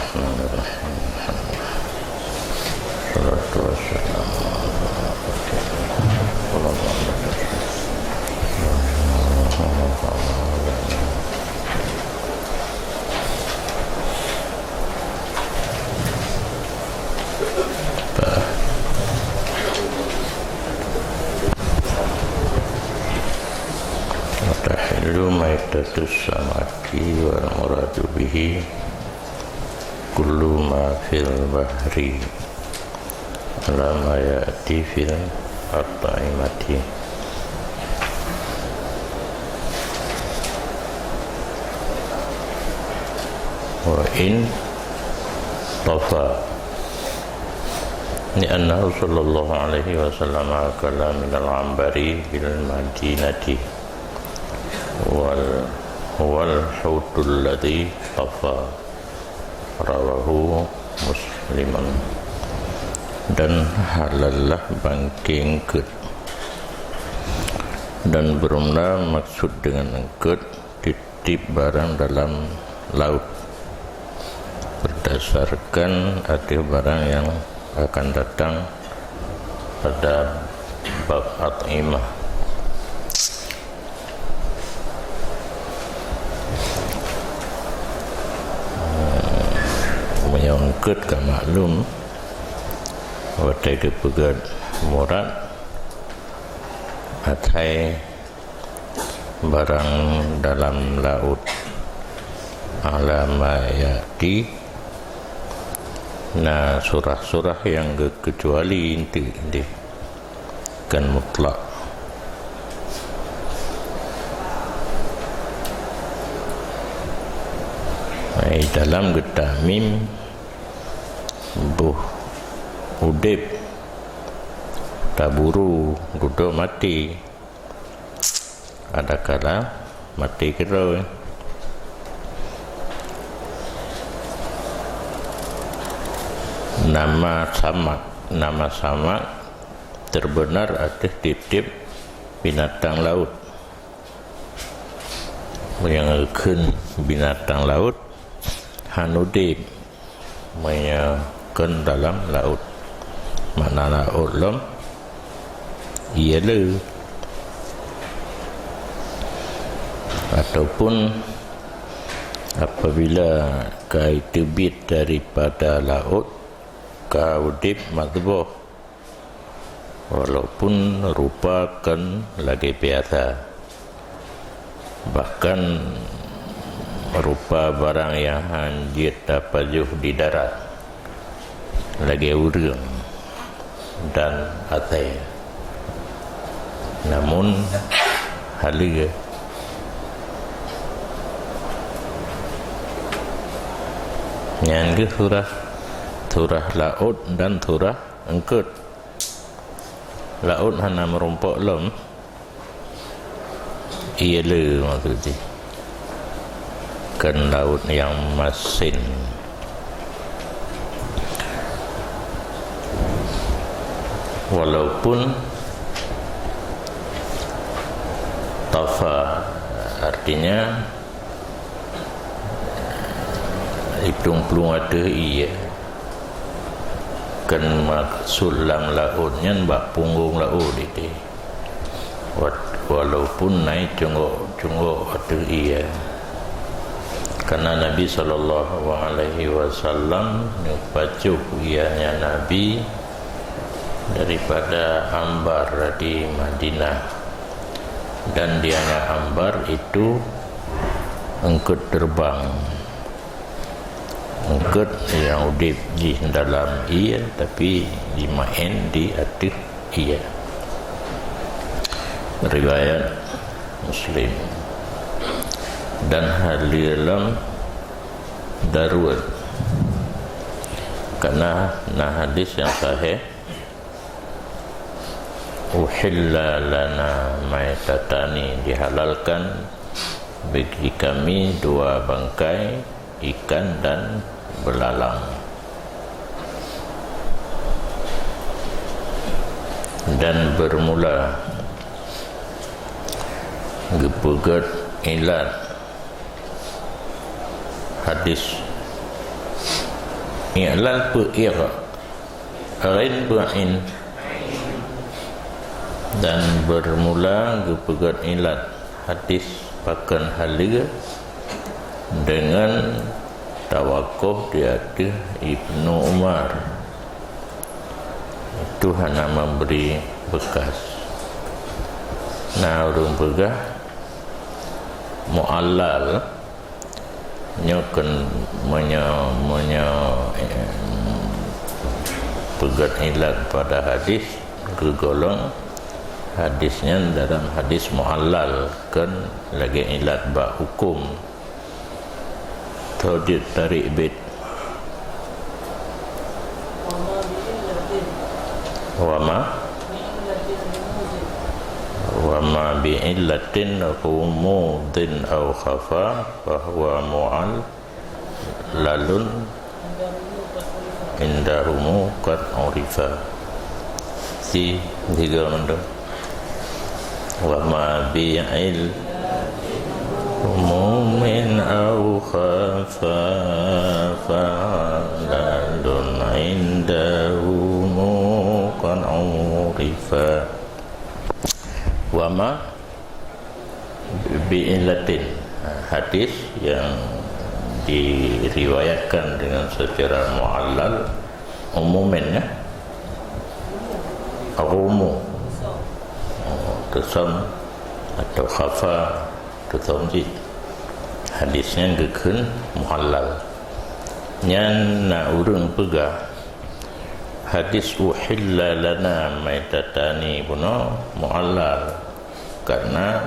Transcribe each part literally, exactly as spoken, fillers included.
Bismillahirrahmanirrahim. Salatu wassalamu ala Rasulillah. Wa tahillu maitatus samaki wal muradu bihi kullu ma fil bahri ala ma ya'ti fil at'imati. Wa in tafa, li annahu sallallahu alaihi wasallam akala minal ambari bil Madinati, wal, wal hutul ladzi tafa. Rawahu Muslimun. Dan halallah bangke eungkot. Dan beureumola maksud deungon eungkot tiep-tiep barang dalam laôt, berdasarkan ateueh barang nyang akan datang pada bab at'imah. Meunyoe eungkot ka maklum, watée geupeugét murad, asai barang dalam laôt, ala ma ya'ti, na surah-surah nyang geukeucuali eunteuk deh. Kon mutlak. Ai dalam geutamim boh udeb, taburu dudoe maté. Adakala maté keudroe. Nama samak, nama samak teubeunar ateueh tiep-tiep binatang laôt. Nyang geukheun binatang laôt hana udeb meunyoe kon dalam laôt. Makna laôt lom ié le. Ataupun apabila ka teubiet daripada laôt, ka udeb madhboh, walaupun rupa kon lagée biasa, bahkan rupa barang nyang hán jeuet tapajoh di darat, lagée ureuëng dan asée, namun haleue. Nyan geuh surah, surah laôt dan surah eungkot. Laôt hana meurumpok lom. Ié le maksud jih. Kon laôt nyang masin. Walaupun tafa, artinya, iplueng-plueng ateueh ié. Kon maksud lam laôt nyan bak punggong laôt ideh. Wa-, walaupun na cunggok-cunggok ateueh ié. Karena Nabi sallallahu alaihi wasallam neupajoh ié nyan Nabi daripada ambar di Madinah. Dan di antara ambar itu eungkot terbang. Eungkot nyang udeb jih dalam ié, tapi jimaén di ateueh ié. Riwayat Muslim. Dan haleue lom daruet. Karena na hadis nyang sahih, "Uhilla lana maitatani," dihalalkan bagi kami dua bangkai, ikan dan belalang. Dan bermula geupeugét ilat hadis I'lal peu'ir, ghain peu'in. Dan bermula geupeugét ilat hadis pakon haleue deungon tawakuf di ateueh Ibnu Umar. Itu hana memberi bekas. Na ureuëng peugah mu'allal, nyoe kön, meunyoe, meunyoe, eh, peugét ilat pada hadis, geugolong hadis nyan dalam hadis mu'allal, kön lagée ilat bak huköm. Tho jeuet tarék bét. Wa ma Wa ma bi illatin ghumudin aw khafa, fahuwa mu'allalun indahumu qad urifa. Si, tiga mandum. Wa ma bi il umumin aw khafa, fa'alalun indahumu qad urifa. Wa ma bi illatin, hadis yang diriwayatkan dengan secara mu'allal, umumin, ya. Ghumu, tusam atau khafa, tusam jih. Hadis nyan geukheun mu'allal. Nyan na ureuëng peugah, hadis uhilla lana maitatani bunoe mu'allal, karena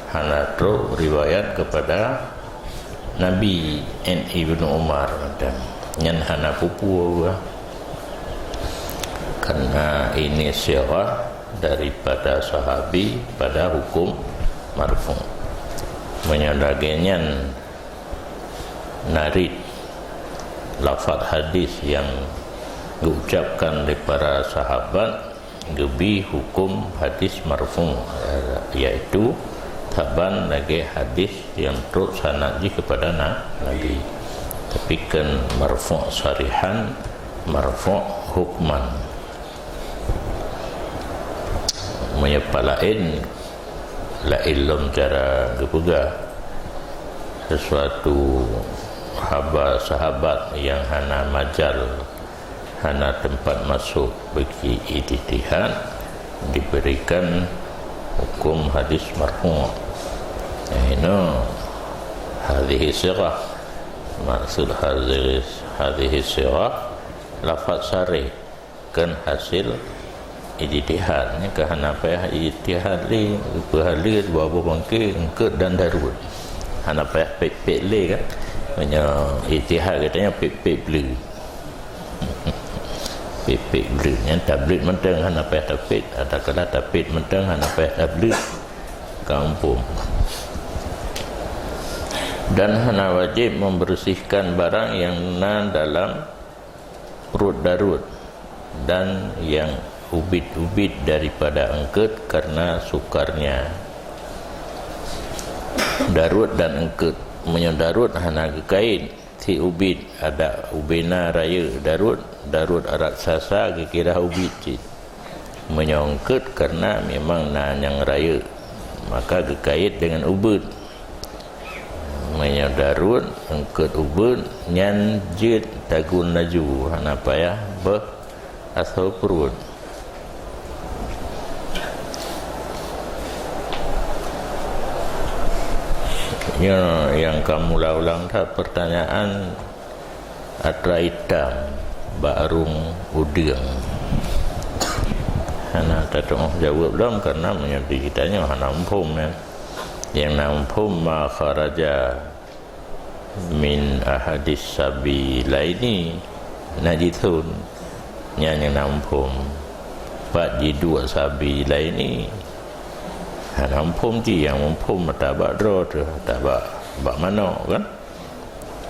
hana trok riwayat kepada Nabi, en Ibnu Umar mantong. Nyan hana peue-peue, karena ini sirah daripada sahabi pada hukum marfu. Meunyoe lagée nyan narit lafaz hadis yang geuucapkan lé para sahabat, geubi hukum hadis marfu, yaitu saban lagée hadis yang trok sanad jih kepada na-, Nabi. Tapi kan marfu sarihan, marfu hukman. Meunyoe laén, laén lom cara geupeugah, sesuatu haba sahabat yang hana majal, hana teumpat masuk bagi ijtihad, diberikan hukum hadis marfu. Nah, ini hadhihi sirah. Maksud hadhihi, hadhihi sirah, lafaz sarih, kan hasil ijtihad. Nyan ka hana payah ijtihad lé, peuhaleue dua boh bangke, eungkôt dan daruet. Hana payah pét-pét lé kan. Meunyoe ijtihad geutanyoe pét-pét bleuet. Pét-pét bleuet. Nyan tableuet mantong hana payah tapét. Atawa tapét mantong hana payah tableuet. Ka muphom. Dan hana wajéb membersihkan barang yang na dalam perut daruet dan yang ubit-ubit daripada eungkôt karena sukarnya. Daruet dan eungkôt. Meunyoe daruet hana geukait, si ubit, adak ubena rayeuk daruet, daruet raksasa geukira ubit cit. Meunyoe eungkôt karena memang na nyang rayeuk, maka geukait dengan ubit. Meunyoe daruet, eungkôt ubit, nyan jeuet tagun laju, hana payah beuh asoe pruet. Nyoe nyang ka mula ulang that pertanyaan atra itam bak rhueng udeueng. Hana tatu'oh jaweueb lom, karena meunyoe di geutanyoe hana muphom, ya. Nyang na muphom ma kharaja min ahadis sabilaini najithun. Nyan nyang na muphom. Pat jiduek sabilaini. Hana muphom cit, nyang muphom ata bak droe teuh, ata bak, bak manok kan.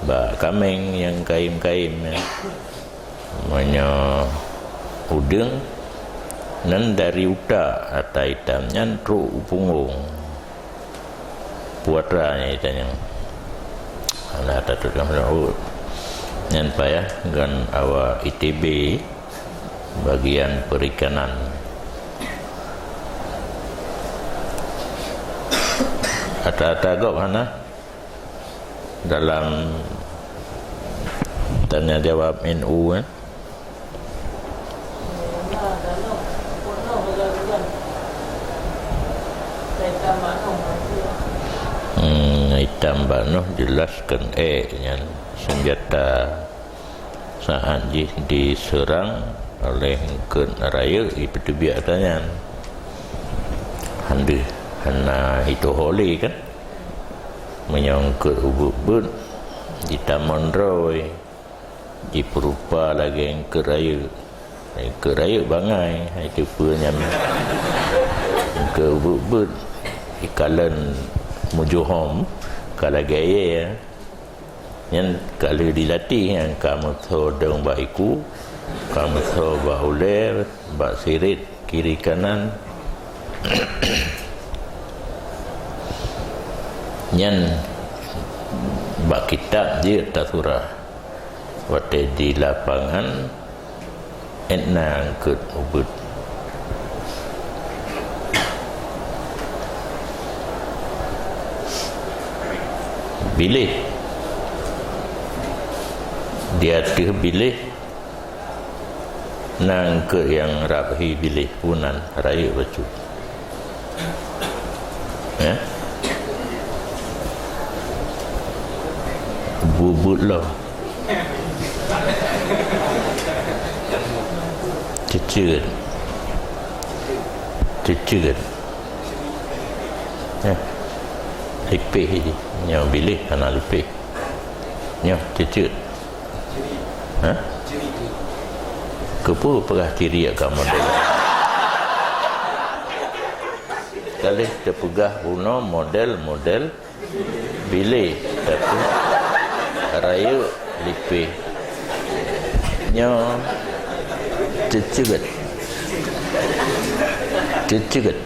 Bak kaméng nyang kayém-kayém nyan. Meunyoe udeueng, nyan dari utak ata itam nyan trok u punggong. Puatra nyan ita nyan. Hana tatu'oh lom. Nyan payah ngon awak I T B bagian perikanan. Ata-ata gob hana dalam tanya jawab N U, eh? Hmm, itam bak noh jelaskan, eh, nyan senjata saat jih diserang oleh eungkot rayeuk, ipeuteubiet ata nyan. Handeuh hana ituho lé kan? Meunyoe eungkot ubeuet-beuet, jitamong droe, jipeurupa lagée eungkot rayeuk. Eungkot rayeuk bangai, hai teupeue nyan. Eungkot ubeuet-beuet, ikalon mujohom, ka lagée ye. Nyan ka lheueh dilatih nyan, ka meusoe dong bak iku, ka meusoe bak ulée, bak siriet, kiri kanan. Nyan bak kitab jeuet tasurah. Watée di lapangan, ék na eungkot ubeuet. Biléh. Di ateueh biléh, na eungkot nyang rab hi biléh, peue nan, rayeuk bacut. Ya? Bubut lom. Ceuceuet. Ceuceuet. Ya. Lipéh jih. Nyoe biléh hana lipéh. Nyoe ceuceuet. Ha? Keupeue peugah ciri ka model? Ka lheueh teupeugah bunoe model-model biléh, tapi rayeuk lipéh. Nyoe ceuceuet. Ceuceuet.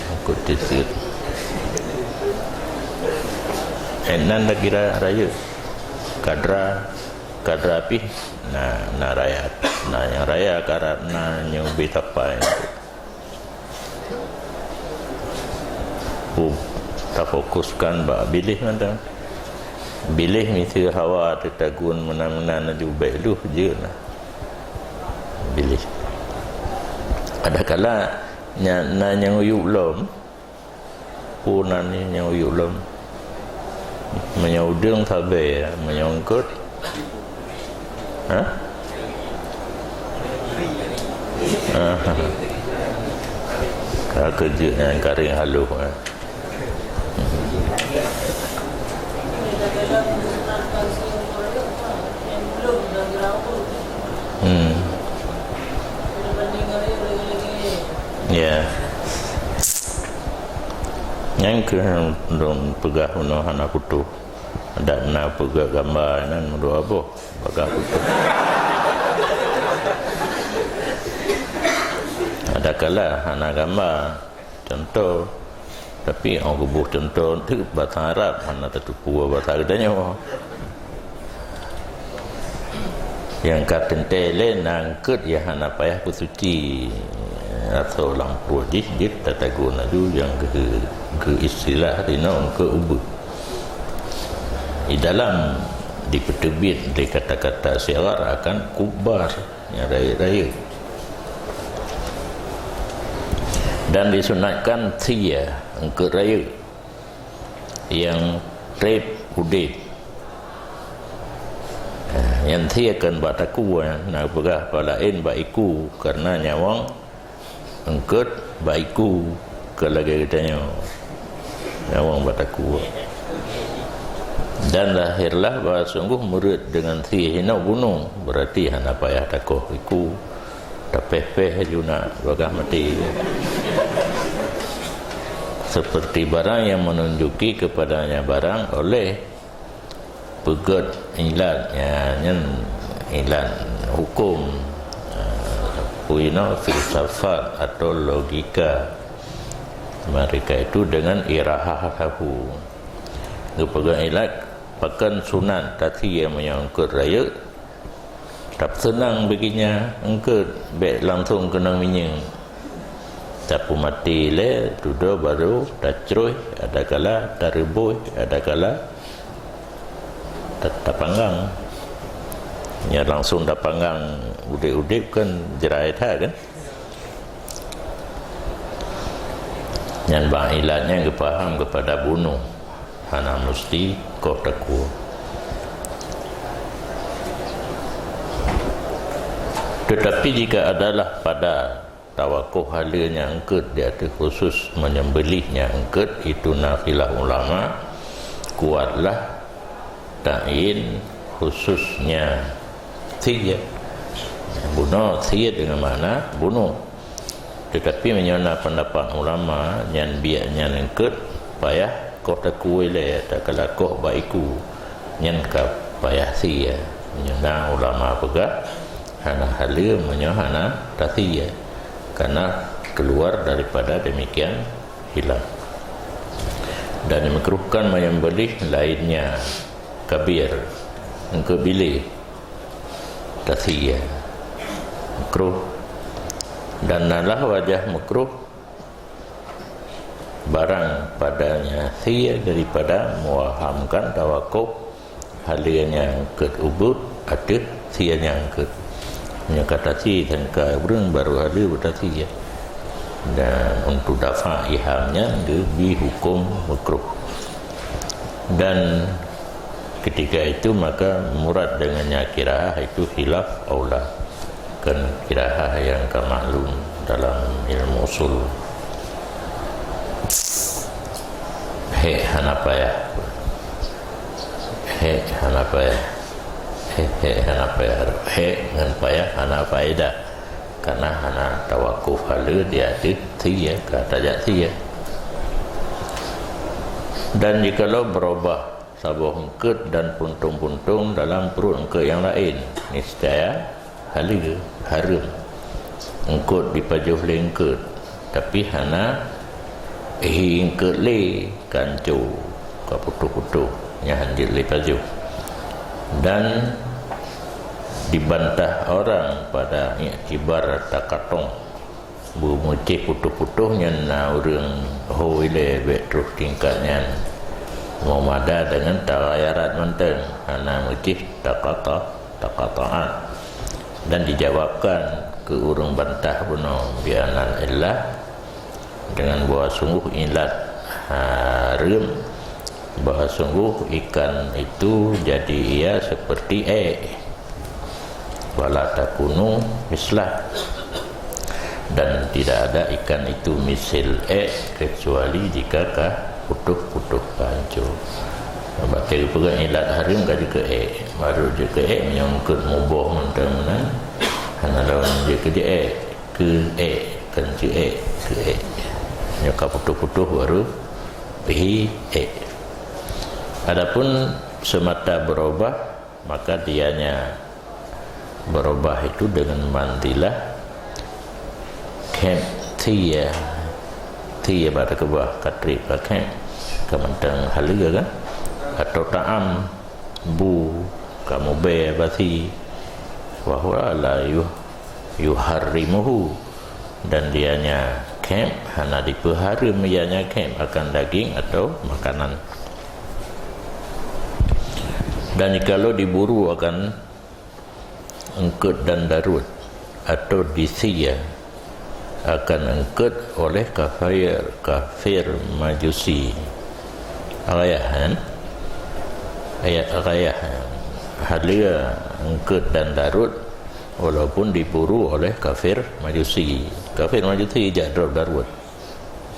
Eungkot ceuceuet. Eh, nan takira rayeuk. Kadra Kadra pih na, na raya, na nyang raya karab na nyang ubé sapai. Pu-, tafokuskan bak biléh mantong. Biléh miseue hawa teutagun meunan-meunan laju bék lheueh jeuet na. Biléh. Adakala nya, na nyang uyueb lom, Peue nan nyoe nyang uyueb lom? Meunyoe udeueng sabe, meunyoe eungkot? Hah? Ah. Ka keujeuet nyan karing haloh, eh. Hmm. Ya. Nyang keuh lôn peugah bunoe hana putôh. Adak na peugah gamba nan meudua boh bagah putôh. Adakala hana gamba. Contoh, tapi 'oh geuboh contoh teuk basa Arab hana tateupeue basa geutanyoe. Nyang ka teuntée lé na eungkot nyang hana payah peusuci asoe lam pruet jih, jeuet tatagun laju nyang geu-, geu-istilah inoe eungkot ubeuet. Di dalam dipeuteubiet lé kata-kata syiar akan kubbar. Nyang rayeuk-rayeuk. Dan disunatkan sie eungkot rayeuk nyang treb udeb. Nyan sie kon bak takue, na peugah bak laén bak iku, kareuna nyawöng eungkot bak iku ka lagée geutanyoe. Nyawöng bak takue. Dan lahirlah bahwa sungguh murit dengan sie hinoe bunoe, berarti hana payah takoh iku, tapéh-péh laju na bagah maté. Seperti barang yang menunjuki kepadanya barang oleh peugét ilat, ya, nyan ilat hukum, eh, peue inoe filsafat atau logika mereka itu dengan irahah lahu. Geupeugét ilat Pakon sunat tasie meunyoe eungkôt rayeuk? Tapeuseunang beuginya eungkôt, bék langsong keunong minyeuk. Tapeumaté lé tudoe, baru tacroh, adakala tareubôh, adakala ta-, tapanggang. Nyan langsong tapanggang udeb-udeb kan jrai that kan? Nyan bak ilat nyan geupaham keupada bunoh, hana musti koh takue. Teutapi jika adalah pada tawakoh haleue nyang eungkôt di ateueh khusus menyembelih nyang eungkôt, itu na khilaf ulama, kuatlah ta'yin khususnya sie. Bunoe sie deungon makna bunoe. Teutapi meunyoe na peundapat ulama nyan biak nyan eungkôt, payah koh takue lé, takala koh bak iku, nyan ka payah sie. Meunyoe na ulama peugah hana haleue meunyoe hana tasie, karena keluar daripada demikian khilaf. Dan dimakruhkan menyembelih lainnya, kabir, eungkôt bilé, tasie, makruh. Dan nalah wajah makruh barang padanya sie daripada meuwahamkan tawakoh haleue nyang eungkôt ubit ateueh sie nyang eungkôt. Meunyoe ka tasie sangka ureuëng baru haleue beutasie, dan untuk dafa iham nyan geubri huköm makruh. Dan ketika itu maka murad dengannya kirahah itu khilaf aula. Kan kirahah nyang ka maklum dalam ilmu usul. Hék hana payah. Hék hana payah. Hék, hék hana payah. Hék ngon payah hana faedah. Karena hana tawakoh haleue di ateueh sie, ka tajak sie. Dan jikalau beurubah saboh eungkôt dan puntông-puntông dalam pruet eungkôt nyang laén, niscaya haleue, hareuem. Eungkôt dipajoh lé eungkôt, tapi hana hi eungkôt lé, ka ancô, ka putôh-putôh, nyan hanjeuet lé pajoh. Dan dibantah orang pada iktibar takatong. Beumeucéh putôh-putôh nyan na ureuëng hôi lé bék troh tingkat nyan. Meumada deungon taghayarat mantong, hana meucéh takata, takata'at. Dan dijawabkan keu ureuëng bantah bunoe bi'anal illah, dengan bahwa sungguh ilat hareuem, bahwa sungguh ikan itu jadi ia seperti ék. Wala takunu mislah. Dan tidak ada ikan itu misil ék kecuali jika ka putôh-putôh ka ancô. Batée geupeugah ilat hareuem ka jeuet keu ék. Baru jeuet keu ék, meunyoe eungkôt muboh mantong meunan, hana lom jeuet keu ék. Keu ék, kan keu ék, keu ék. Nyoe ka putôh-putôh baru hi ék. Adapun semata berubah, maka dianya berubah itu dengan manzilah khem, thiyah, thiyah bak teukeubah, ka treb ka khem, ka mantong haleue kan, atau ta'am, bu, ka mubée basi, wa huwa la yuh-, yuharrimuhu, dan dianya khem hana dipeuhareuem ianya khem akan daging atau makanan. Dan jikalau diburu akan eungkôt dan darut atau disia akan eungkôt oleh kafir, kafir Majusi. Rayah, kan? Ayat rayah, haleue eungkôt dan darut walaupun diburu oleh kafir Majusi. Kafir Majusi jak drob darut.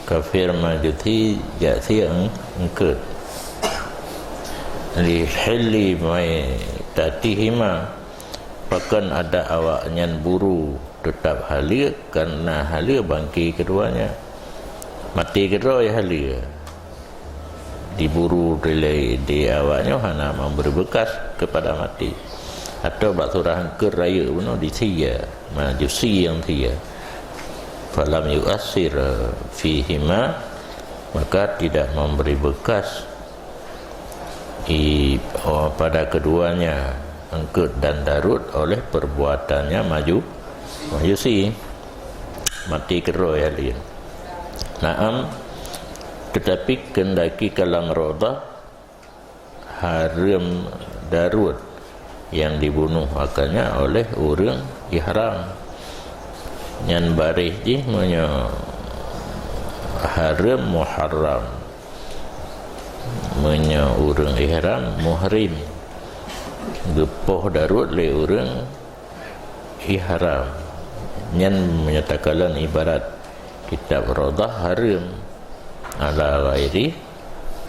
Kafir Majusi jak sie eung-, eungkôt. Li hilli maitatihima, pakon adak awaknyan buru teutap haleue, karena haleue bangke keduanya. Maté keudroe haleue. Diburu dilai di awaknyoe hana memberi bekas kepada maté. Atau bak surah eungkôt rayeuk bunoe disia, Majusi nyang sie. Falam yu'assir fihima, maka tidak memberi bekas I, oh, pada keduanya eungkôt dan darut oleh perbuatannya maju, majusi. Maté keudroe haleue. Naam, tetapi keundaki ka lam raudhah hareuem darut yang dibunuh akannya oleh ureuëng ihram. Nyan baréh jih meunyoe hareuem muharram. Meunyoe ureuëng ihram muhrim, geupoh darut lé ureuëng ihram. Nyan meunyoe takalon ibarat kitab Raudhah hareuem ala ghairi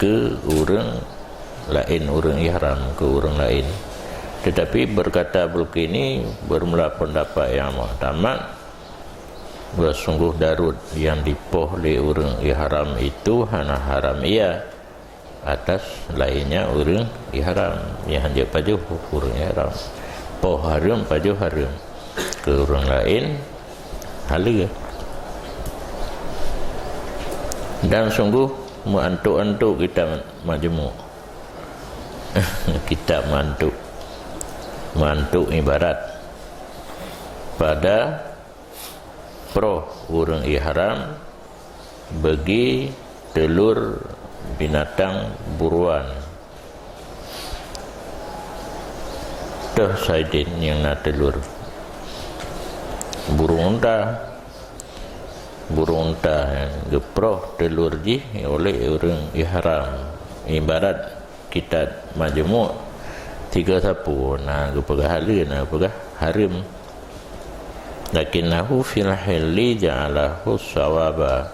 keu ureuëng laén, ureuëng ihram keu ureuëng laén. Tetapi berkata Bulqini, bermula pendapat yang muktamad, bahwa sungguh darut yang dipoh lé ureuëng ihram itu hana haram ia atas lainnya ureuëng ihram. Nyang hanjeuet pajoh ureuëng ihram. Poh hareuem, pajoh hareuem. Keu ureuëng laén, haleue. Dan sungguh meuantuk-antuk kitab Majmu'. Kitab meuantuk. Meuantuk ibarat pada proh ureuëng ihram bagi teulur binatang buruan. Toh saidin nyang na teulur. Burung unta. Burung unta geuproh teulur jih oleh ureuëng ihram. Ibarat kitab Majmu' tiga sapu, na geupeugah haleue, na geupeugah hareuem. Lakinnahu fil hilli ja'alahu sawaba.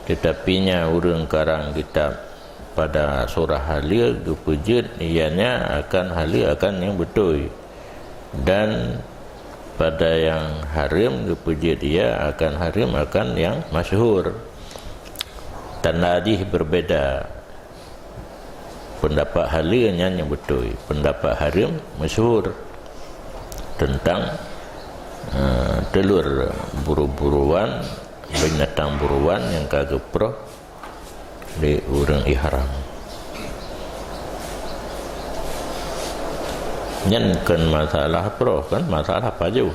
Tetapi nya ureuëng karang kitab pada surah haleue geupeujeuet ianya akan haleue akan nyang beutôi, dan pada nyang hareuem geupeujeuet ia akan hareuem akan nyang masyhur. Tanda jih berbeda. Pendapat haleue nyan nyang beutôi, pendapat hareuem masyhur tentang, eh, teulur buru-buruan, binatang buruan nyang ka geuproh lé ureuëng ihram. Nyan kon masalah proh, kan masalah pajoh.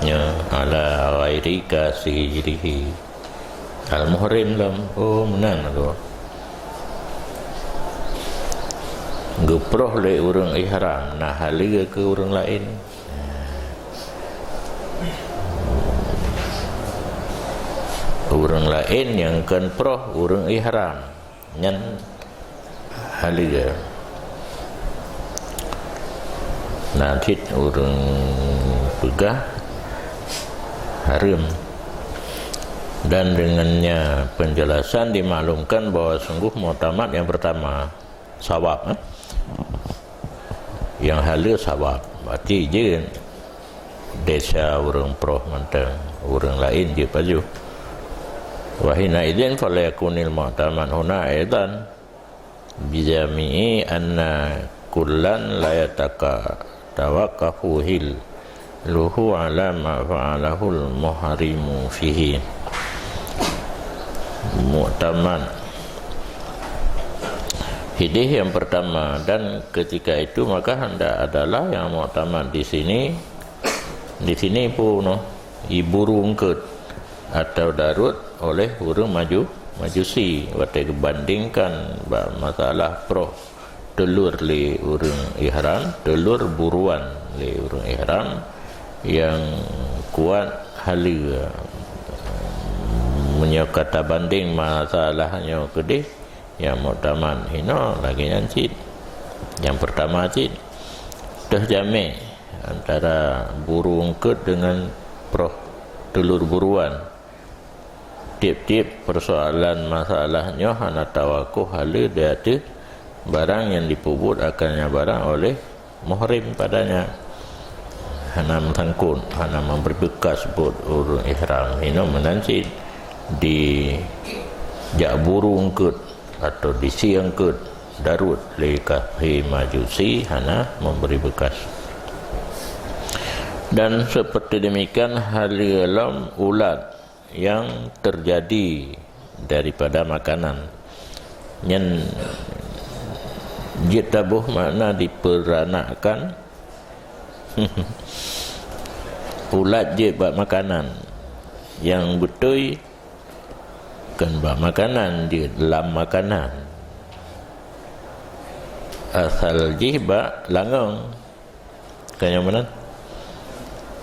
Ya, ala ghairi qasdi hijrihi. Al-muhrim lom. Oh, meunan tu. Geuproh lé ureuëng ihram, na haleue keu ureuëng laén. Ureuëng laén nyang kon proh ureuëng ihram. Nyan haleue. Na cit ureuëng peugah hareuem. Dan dengannya penjelasan dimaklumkan bahwa sungguh muktamad yang pertama, sawab, eh? Nyang haleue sawab. Berarti jeuet desya ureuëng proh mantong, ureuëng laén jeuet pajoh. Wa hina idzin fala yakunil mu'tamad huna aidan bijami'i anna kullan la yataka-, tawaqqafu hiluhu ala ma fa'alahul muhrimu fihi. Muktamad. Hidih yang pertama, dan ketika itu maka hendak adalah yang muktamad di sini, di sini pun, noh, iburu eungkôt atau darut oleh ureuëng maju-, majusi. Watée geubandingkan bak masalah proh teulur lé ureuëng ihram, teulur buruan lé ureuëng ihram, nyang kuat haleue. Meunyoe ka tabandeng masalah nyoe keudeh, nyang muktamad hinoe lagée nyan cit. Nyang peurtama cit, teuh jamé antara buru eungkôt deungon proh teulur buruan. Tieb-tieb peusoalan masalah nyoe hana tawakoh haleue di ateueh barang nyang jipeubuet akannya barang oleh muhrim padanya. Hana meusangkot, hana memberi bekas buet ureuëng ihram. Hinoe meunan cit dijak buru eungkôt atau disi eungkôt darut lé kafé Majusi hana memberi bekas. Dan seperti demikian haleue lom ulat yang terjadi daripada makanan. Nyan Jeuet taboh makna diperanakkan. Ulat jeuet bak makanan. Nyang beutôi kon bak makanan, jeuet lam makanan. Asal jih bak langong. Ka nyoe meunan?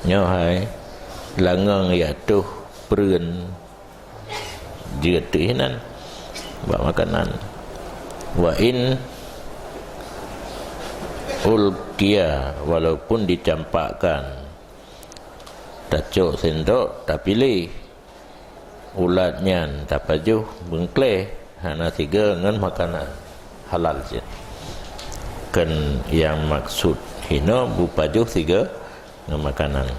Nyoe hai, langong jak toh preuen. Jeuet teuh inan bak makanan. Wa in ulqiya, walaupun dicampakkan, tacok sendok, tapiléh. Ulat nyan tapajoh beungkléh, hana sigoe ngon makanan. Halal cit. Kon nyang maksud hino bupajoh sigoe ngon makanan.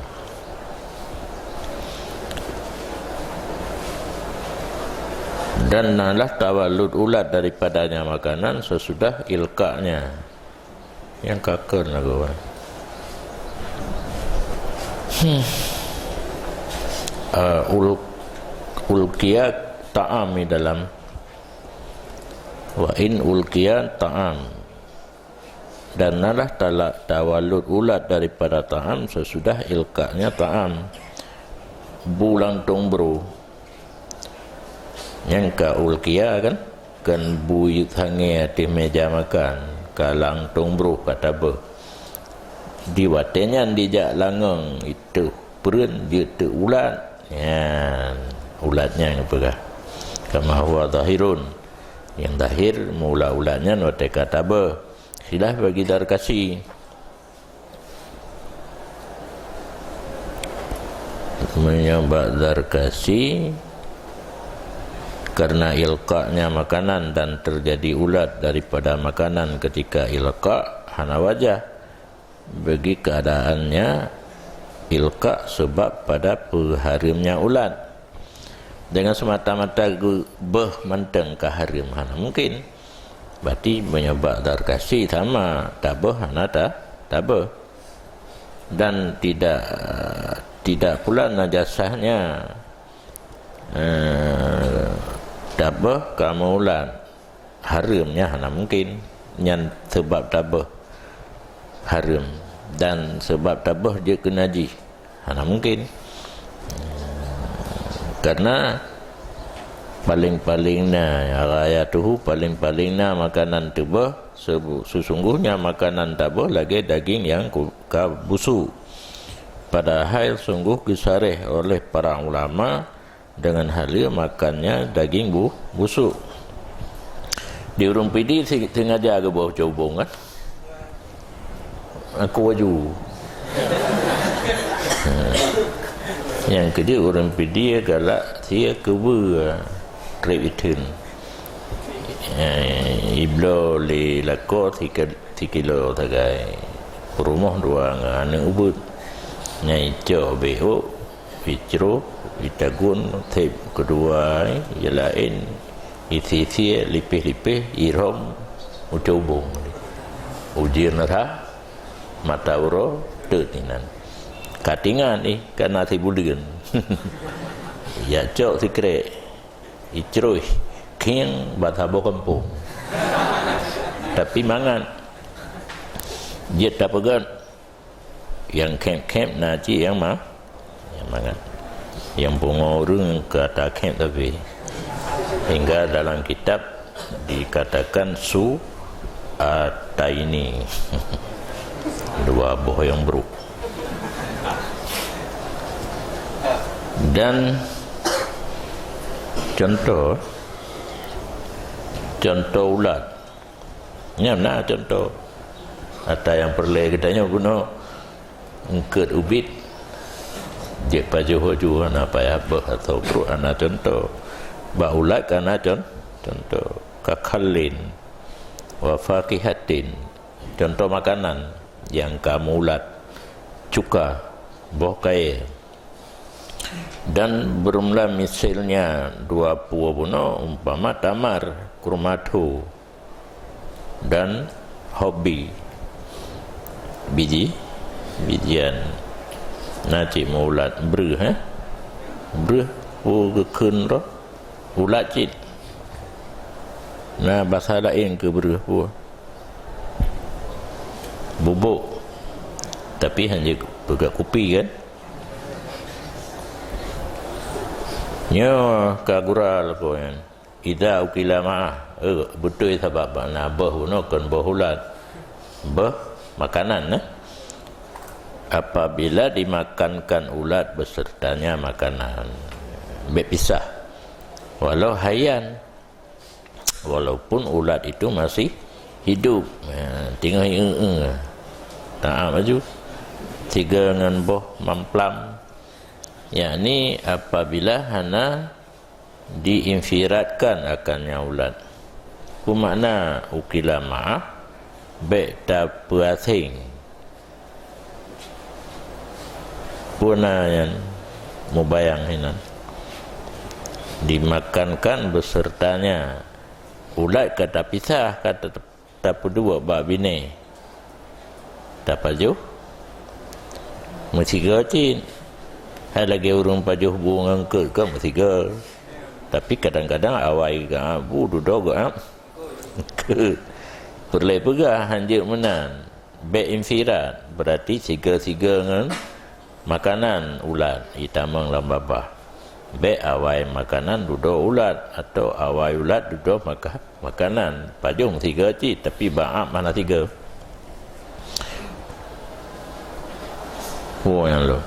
Dan nalah tawalud ulat daripadanya makanan sesudah ilqanya. Nyang ka kheun lagoe. Hmm. Ah, ul-, ulqiya ta'am di dalam. Wa in ulqiya ta'am. Dan nalah tala-, tawalud ulat daripada ta'am sesudah ilqanya ta'am. Bu lam tong bro. Nyang ka ulqiya kan? Kon bu jeuet hangé ateueh méja makan, ka lam tong broh ka tabeuh. Di watée nyan dijak langong, jeuet toh preuen, jeuet toh ulat. Nyan, ulat nyan geupeugah. Kama huwa zahirun. Nyang zahir, meuulat-ulat nyan watée ka tabeuh. Khilaf bagi Zarkasyi. Meunyoe bak Zarkasyi, karena ilqanya makanan dan terjadi ulat daripada makanan ketika ilqa, hana wajah. Bagi keadaannya ilqa sebab pada peuhareuemnya ulat. Dengan semata-mata geubeuh mantong ka hareuem, hana mungkin. Berarti meunyoe bak Zarkasyi sama, tabeuh hana ta-, tabeuh. Dan tidak, tidak pula najasahnya, eh, tabeuh ka meuulat. Hareuem nyan hana mungkin. Nyan seubab tabeuh hareuem dan seubab tabeuh jeuet keu najih. Hana mungkin. Karena paléng-paléng na, ghayatuhu, paléng-paléng na makanan teubeuh, sebu-, sesungguhnya makanan tabeuh lagée daging nyang ku-, ka busuk. Padahai sungguh geusaréh oleh para ulama, dengan haleue makannya daging bu-, busuk. Di ureuëng Pidie si-, sengaja geuboh cubong kan? Aku aju. Ha. Nyang keujeuet ureuëng Pidie galak sie keubeue treb itheun. Eh, ibloe lé lakoe sike-, sikilo sagai. Peurumoh dua ngon aneuëk ubeut. Nyang icok bék ôk, icroh, itagun, seb keudua, nyang laén, isi-isi, lipéh-lipéh, irhom, ucubong. Ujeuen rhah, mata uroe, teuk inan. Ka tingan ih, ka na sibuleuen. Jak cok sikrek. Icroh, khieng, bak saboh gampông. Tapi mangat. Jeuet tapeugét, nyang khép-khép na cit nyang ma-, nyang mangat. Nyang pungo ureuëng ka takhép tapi. Hingga dalam kitab dikatakan su ataini. Dua boh nyang brok. Dan contoh, contoh ulat. Nyan na contoh. Ata nyang peureulée geutanyoe geunoe eungkot ubit, jeuet pajoh aju hana payah beuh atau pruet hana contoh. Bak ulat ka na con-, contoh. Ka khallin, wa fakihatin, contoh makanan nyang ka meuulat, cuka, boh kayée. Dan beremula misilnya dua pue bunoe umpama tamar, kurma tho, dan hobi, biji, bijian. Na cit meuulat breuh, eh? Breuh pue geukheun roh, ulat cit. Na basa laén keu breuh pue. bubôk. Tapi hana peugah kupi kan? Nyoe ka gura lakoe nyan. Idza ukila ma'ah. Eh, beutôi sabab makna beuh bunoe kon beuh ulat. Beuh makanan, eh. Apabila dimakankan ulat besertanya makanan. Bèk pisah. Walau hayyan. Walaupun ulat itu masih hidup. Ha, tinggai eu-eu. Taam laju. Sigoe ngon boh mamplam. Yakni apabila hana diinfiratkan akannya ulat. Peue makna ukila ma'ah? Bèk tapeuaséng. Peue na nyan mubayang hinan. Dimakankan besertanya. Ulat ka tapisah, ka ta-, tapeuduek bak binéh. Tapajoh meusigoe cit. Hai lagèe ureueng pajoh bu ngon eungkôt kan meusigoe. Tapi kadang-kadang awai geuab bu, dudoe geuab eungkôt. Peureulèe peugah hanjeuet meunan. Bèk infirat, berarti sigoe-sigoe ngon makanan ulat, itamong lam babah. Bèk awai makanan dudoe ulat, atau awai ulat dudoe maka-, makanan. Pajoh sigoe cit, tapi bak ab hana sigoe. Oh, nyang lom.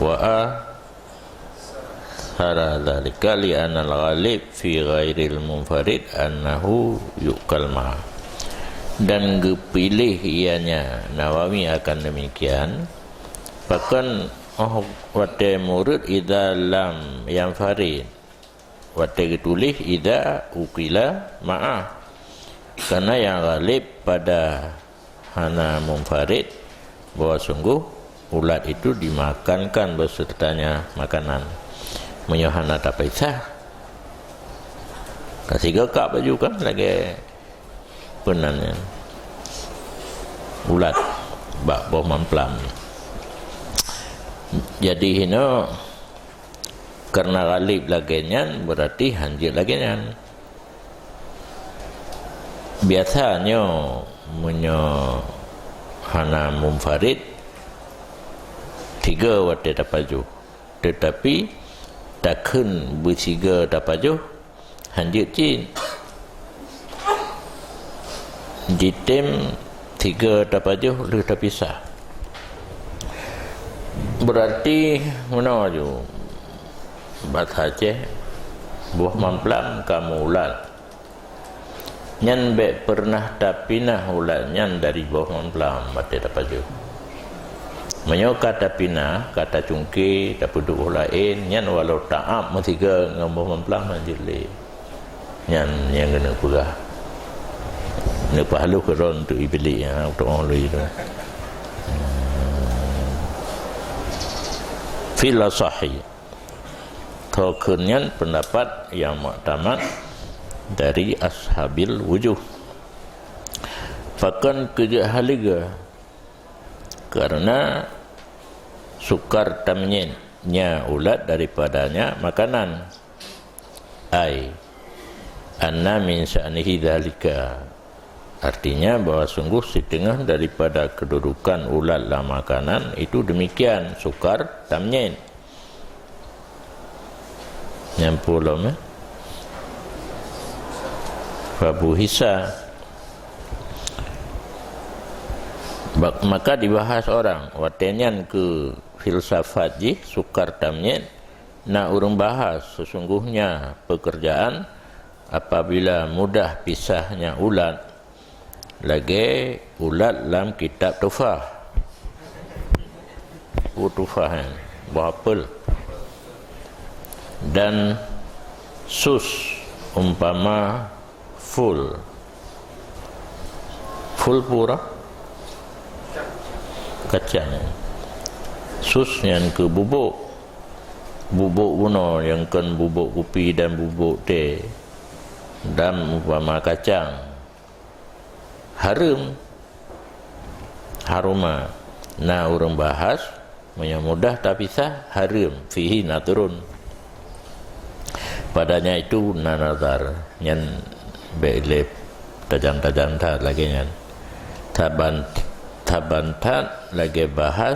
Wa a-, Sara dzalika li annal ghalib fi ghairil munfarid annahu yu'kal ma. Dan geupiléh ianya Nawawi akan demikian, pakon óh watèe mureuet idza lam yanfarid, watèe geutuléh idza ukila ma'ah. Karena nyang ghalib pada hana munfarid, bahwa sungguh ulat itu dimakankan besertanya makanan. Meunyoe hana tapisah, ka sigoe kak baju kan lagèe peue nan nyan, ulat bak boh mamplam. Jadi hino karena ghalib lagèe nyan, berarti hanjeuet lagèe nyan. Biasa nyoe meunyoe hana munfarid, tiga watèe tapajoh. Teutapi takheun beusiga tapajoh, hanjeuet cit. Jitem tiga tapajoh lheueh tapisah. Berarti meunoe ju basa Aceh, boh mamplam ka meuulat. Nyan bèk peureunah tapinah ulat nyan dari boh mamplam watèe tapajoh. Meunyoe ka tapinah, ka tacungke, tapeuduek laén, nyan walau taab meusiga ngon boh mamplam hanjeuet lé. Nyan nyang keuneuk peugah. Neupeuhalôh keudroe untuk Iblih, ya, untuk orang lui tu. Fil asahi. Tho kheun nyan pendapat nyang muktamad dari ashabil wujuh. Pakon keu jeuet haleue? Karena sukar tamnyin nya ulat daripadanya makanan. Ai, anna min sya'nihi dzalika. Artinya bahwa sungguh siteungoh daripada kedudukan ulat lam makanan itu demikian, sukar tamnyin. Nyang pulom, eh? Fabuhisa. Bak-, maka dibahas orang, watèe nyan keu filsafat jih sukar tamnyin, na ureueng bahas sesungguhnya pekerjaan apabila mudah pisahnya ulat, lagèe ulat lam kitab Tuhfah. Oh, Tuhfah, eh, buah apel. Dan sus umpama ful. Ful pura kacang. Sus nyan keu bubôk. Bubôk bunoe nyang kon bubôk kupi dan bubôk teh. Dan umpama kacang. Hareuem. Haruma. Na ureueng bahas, meunyoe mudah tapisah, hareuem, fihi nadhrun. Padanya itu na nazar, nyan bèk lé tajam-tajam that lagèe nyan. Saban saban that lagée bahas,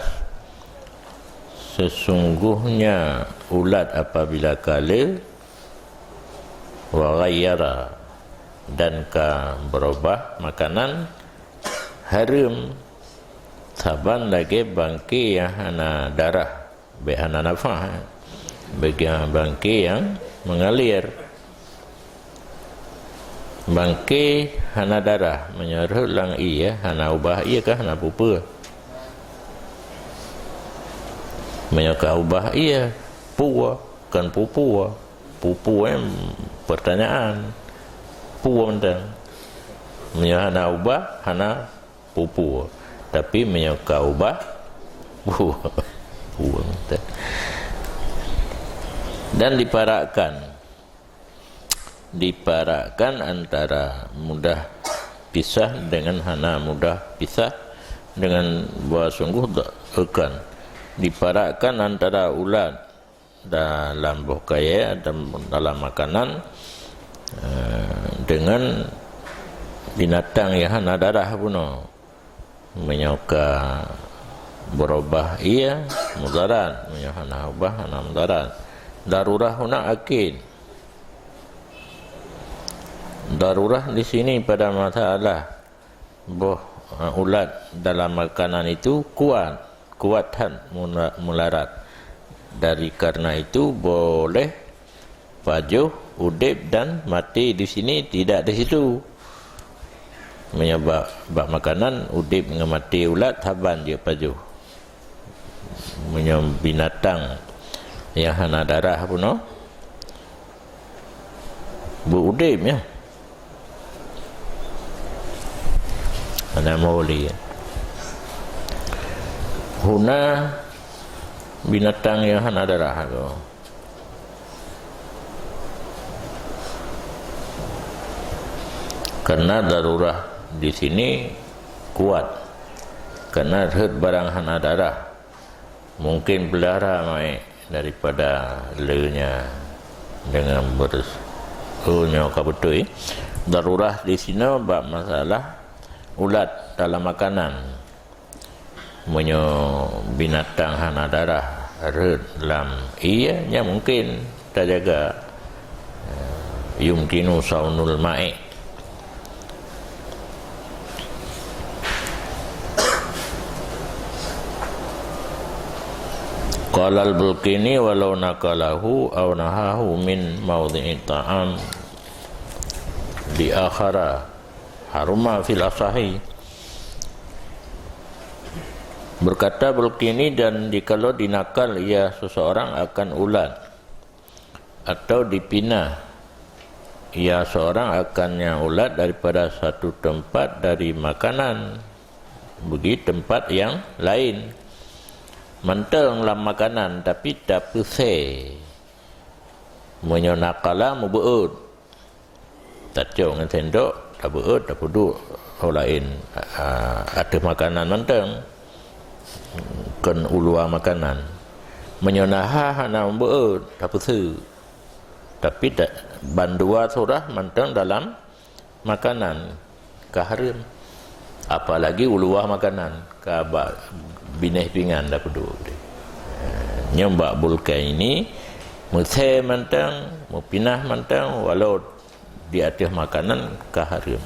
sesungguhnya ulat apabila kale, wa ghayyara, dan ka berubah makanan, hareuem, saban lagée bangke nyang hana darah, bék hana nafah, bagi bangke nyang mengalir. Bangke hana darah, meunyoe rhot lam ié, hana ubah ié kah, hana peue-peue. Meunyoe ka ubah ié, peue, kon peue-peue. Peue-peue, eh, pertanyaan. Peue mantong. Meunyoe hana ubah, hana peue-peue. Tapi meunyoe ka ubah, peue, peue mantong. Dan diparakkan, diparakkan antara mudah pisah dengan hana mudah pisah dengan bahwa sungguh dak akan diparakkan antara ulat dalam boh kayée dan dalam makanan, eh, dengan binatang nyang hana darah bunoe. Meunyoe ka berubah ié, mudarat. Meunyoe hana ubah, hana mudarat. Darurah huna akid. Darurah di sini pada masalah boh, eh, ulat dalam makanan itu kuat, kuat that mula-, mularat. Dari karena itu boleh pajoh udeb dan mati di sini, tidak di situ. Meunyoe bak, bak makanan udeb ngon mati ulat saban jeuet pajoh. Meunyoe binatang nyang hana darah bunoe, beu udeb nyan. Hana mauli. Huna binatang nyang hana darah tu. Karena darurah di sini kuat. Karena rhot barang hana darah. Mungkin peulahra maé daripada le nyan dengan beres-, oh, nyoe ka beutôi. Darurah di sinoe bak masalah ulat dalam makanan. Meunyoe binatang hana darah rhot lam ié, nyan mungkin tajaga, eh, yumkinu saunul ma'i. Qala al-Bulqini, "Walau naqalahu aw nahahu min maudhi'i ta'am li akhara haruma fil asahi." Berkata Bulqini, dan jikalau dinakal ia seseorang akan ulat, atau dipinah ia seorang akan nyang ulat daripada satu tempat dari makanan bagi tempat yang lain. Mantong lam makanan, tapi tapeusé. Meunyoe nakala, mubeuet. Tacok ngon sendok, tabeuet, tapeuduek ho laén, a, ateueh makanan mantong. Kon u luwa makanan. Meunyoe naha hana mubeuet, tapeuseue. Tapi ta-, bandua surah mantong dalam makanan ka hareuem. Apalagi u luwa makanan, ka bak binéh pingan tapeuduek. Nyoe bak Bulqini, meusé mantong, meupinah mantong, walau di ateueh makanan ka hareuem.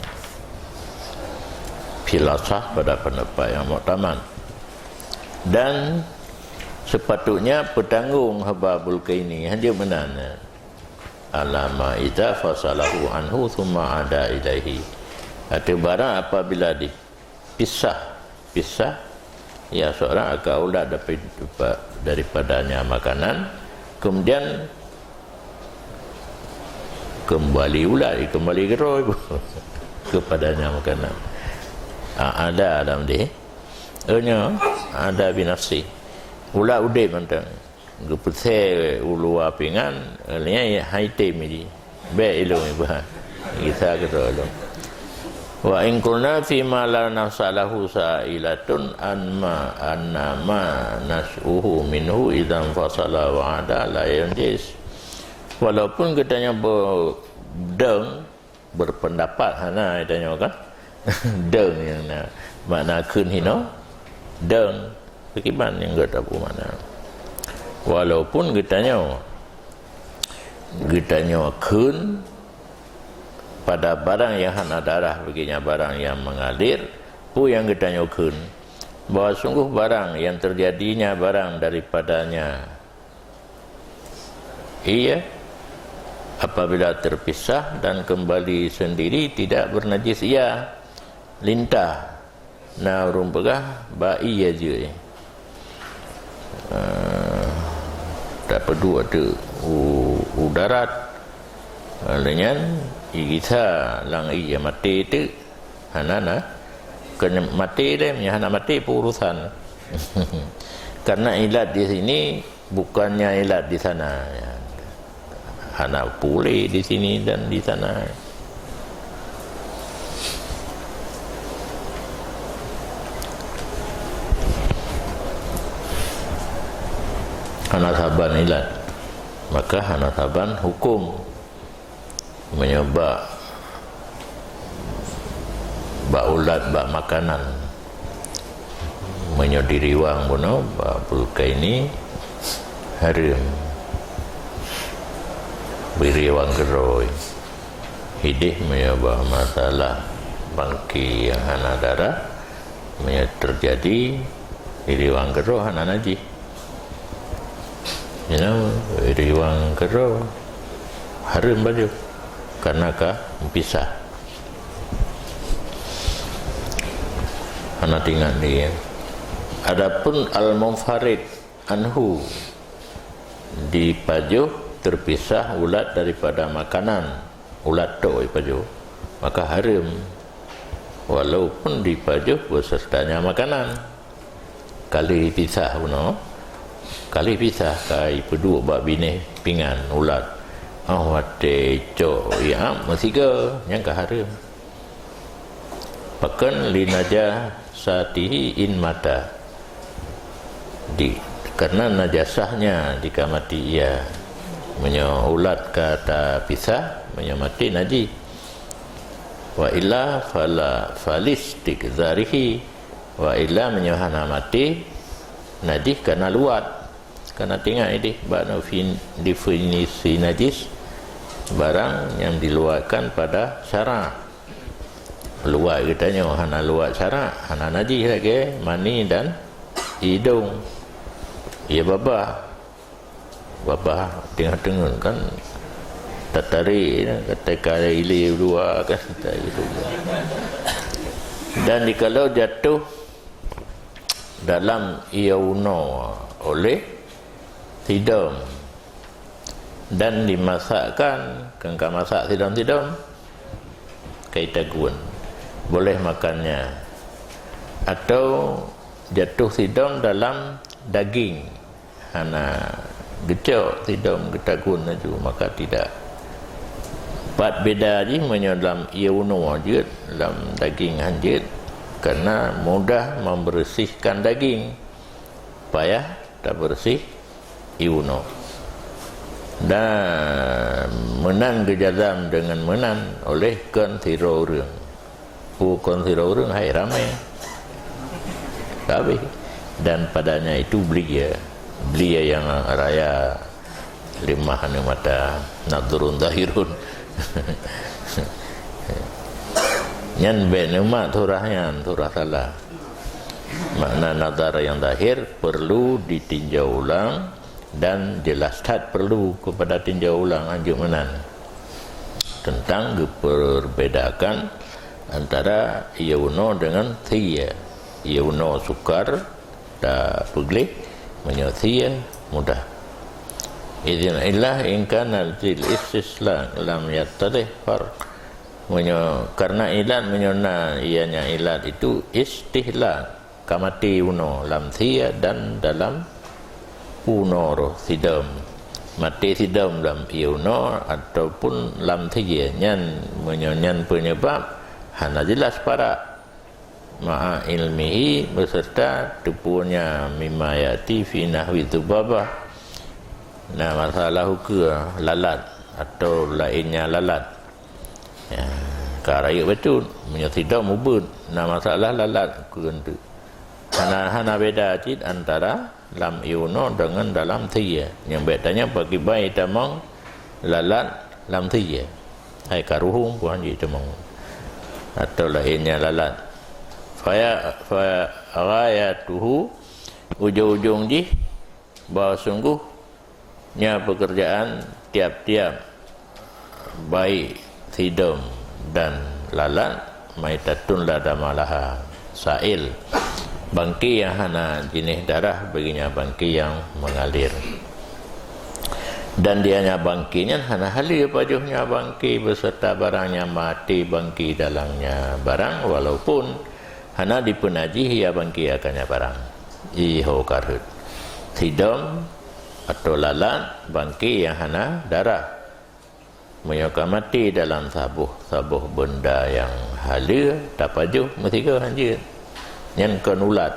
Fil asah pada pendapat yang muktamad. Dan sepatutnya peutanggong haba Bulqini, hana meunan. Alama idza fasalahu anhu tsumma ada ilaihi. Ateueh barang apabila di-, pisah, pisah, ya, seorang akan ulat dapi-, daripadanya makanan, kemudian kembali ulat, kembali keudroe kepadanya makanan. A-, ada dalam deh. Enya ada binafsi. Ulat udeb mantong. Geupeusé u luwa pingan, nyan hai tem ji. Bék ilôn iba. Gisa keudroe lôn. Wa in qulna fi ma la nafsa lahu sa'ilatun an ma, anna ma nas'uhu minhu idzan fasala wa ada la yanjis. Walaupun geutanyoe beudong, berpendapat hana geutanyoe kan? Dong nyang na makna kheun hinoe. Dong, bagaimana nyang gata peue makna? Walaupun geutanyoe, geutanyoe kheun pada barang nyang hana darah, bagaimana barang nyang mengalir, peue nyang geutanyoe kheun? Bahwa sungguh barang nyang terjadinya barang daripadanya. Ia, apabila terpisah dan kembali sendiri, tidak bernajis ia. Lintah. Na ureuëng peugah, bak ie jeuet. Ah, tapeuduek teuk u, u darat. Lheueh nyan, igisa lam ie, maté teuk. Hana na. Kena maté deh, meunyo hana maté, peurusan. Karena ilat di sini bukannya ilat di sana. Hana pulih di sini dan di sana. Hana saban ilat, maka hana saban hukum. Meunyo bak, bak ulat, bak makanan, meunyo diriwang bunoe, bak peukai ni hareuem. Diriwang keudroe. Hideh meunyo bak masalah bangke nyang hana darah, meunyo teujadi diriwang keudroe hana najih. Inoe diriwang keudroe hareuem pajoh, karena ka meupisah. Hana teuingat lé. Adapun al-munfarid anhu, dipajoh terpisah ulat daripada makanan, ulat tok dipajoh, maka hareuem, walaupun dipajoh besertanya makanan. Ka lheueh pisah bunoe, ka lheueh pisah, ka ipeuduek bak binéh pingan ulat. Ah, watée cok iap meusigoe, nyan ka hareuem. Pakon? Linajasatihi in mata. Di, karena najasahnya jika mati ia. Meunyo ulat ka tapisah, meunyo maté najih. Wa illa fala falistikzarihi. Wa illa, meunyo hana maté, najih kana luwat. Kana teuingat ideh bak definisi najis, barang nyang diluwatkan pada syarak. Luwat geutanyoe hana luwat syarak, hana najih lagée mani dan idong. Ie babah. Babah teungoh-teungoh kan tatarék, kata ka ilée dua kan, tak ilée dua. Dan jikalau jatuh dalam ie unoe oleh sidom dan dimasakkan, kan ka masak sidom-sidom, kai tagun, boleh makannya. Atau jatuh sidom dalam daging, hana geucok sidom geutagun laju, maka tidak. Pat beda jih meunyoe lam ie unoe jeuet, lam daging han jeuet, karena mudah membersihkan daging. Payah tabeureuséh ie unoe. Dan meunan geujazam deungon meunan oleh kon sidroe ureuëng. Peue kon sidroe ureuëng hai ramé. Tapi, dan padanya itu belia. Belia nyang raya limah aneuk mata, nadhrun zahirun. Nyan bék neumat surah nyan, surah salah. Makna nazar nyang zahir perlu ditinjau ulang dan jelas that perlu kepada tinjau ulang anjeuk meunan tentang geupeurbedakan antara ie unoe deungon sie. Ie unoe sukar tapeugleh, meunyoe sie mudah. Idzin ilah in kana lil istihlak lam yattadih farq. Meunyoe karena ilat, meunyoe na ianya ilat itu istihlak, ka maté unoe lam sie dan dalam unoe roh sidom. Maté sidom lam ie unoe ataupun lam sie, nyan meunyoe nyan penyebab, hana jelas parak. Ma'a ilmihi, beserta teupeue nya, mimma ya'ti fi nahwi dzubabah. Nah, masalah ukeue lalat atau lainnya lalat. Ya, ka rayeuk bacut, meunyoe sidom ubeuet, na masalah lalat ukeue enteuk. Hana, hana beda cit antara lam ié unoe deungon dalam thie. Nyang bék tanyong pakriban jitamong lalat lam thie. Hai ka ruhueng pih han jitamong. Atau laén nyang lalat. Faya-, fa ghayatuhu, ujong-ujong jih, bahwa sungguh nya pekerjaan tiap-tiap, baik thidom dan lalat, maitatun la dama laha. Sail, bangke nyang hana jinéh darah bagi nya bangke nyang mengalir. Dan di nya bangke nyan hana haleue pajoh nya bangke beserta barang nyang maté bangke dalam nya barang, walaupun hana dipeunajih ya bangke akan nya barang. Iho ka rhot. Thidom atau lalat bangke nyang hana darah. Meunyoe ka maté dalam saboh-saboh beunda nyang haleue, tapajoh meusigoe hanjeuet. Nyan kon ulat.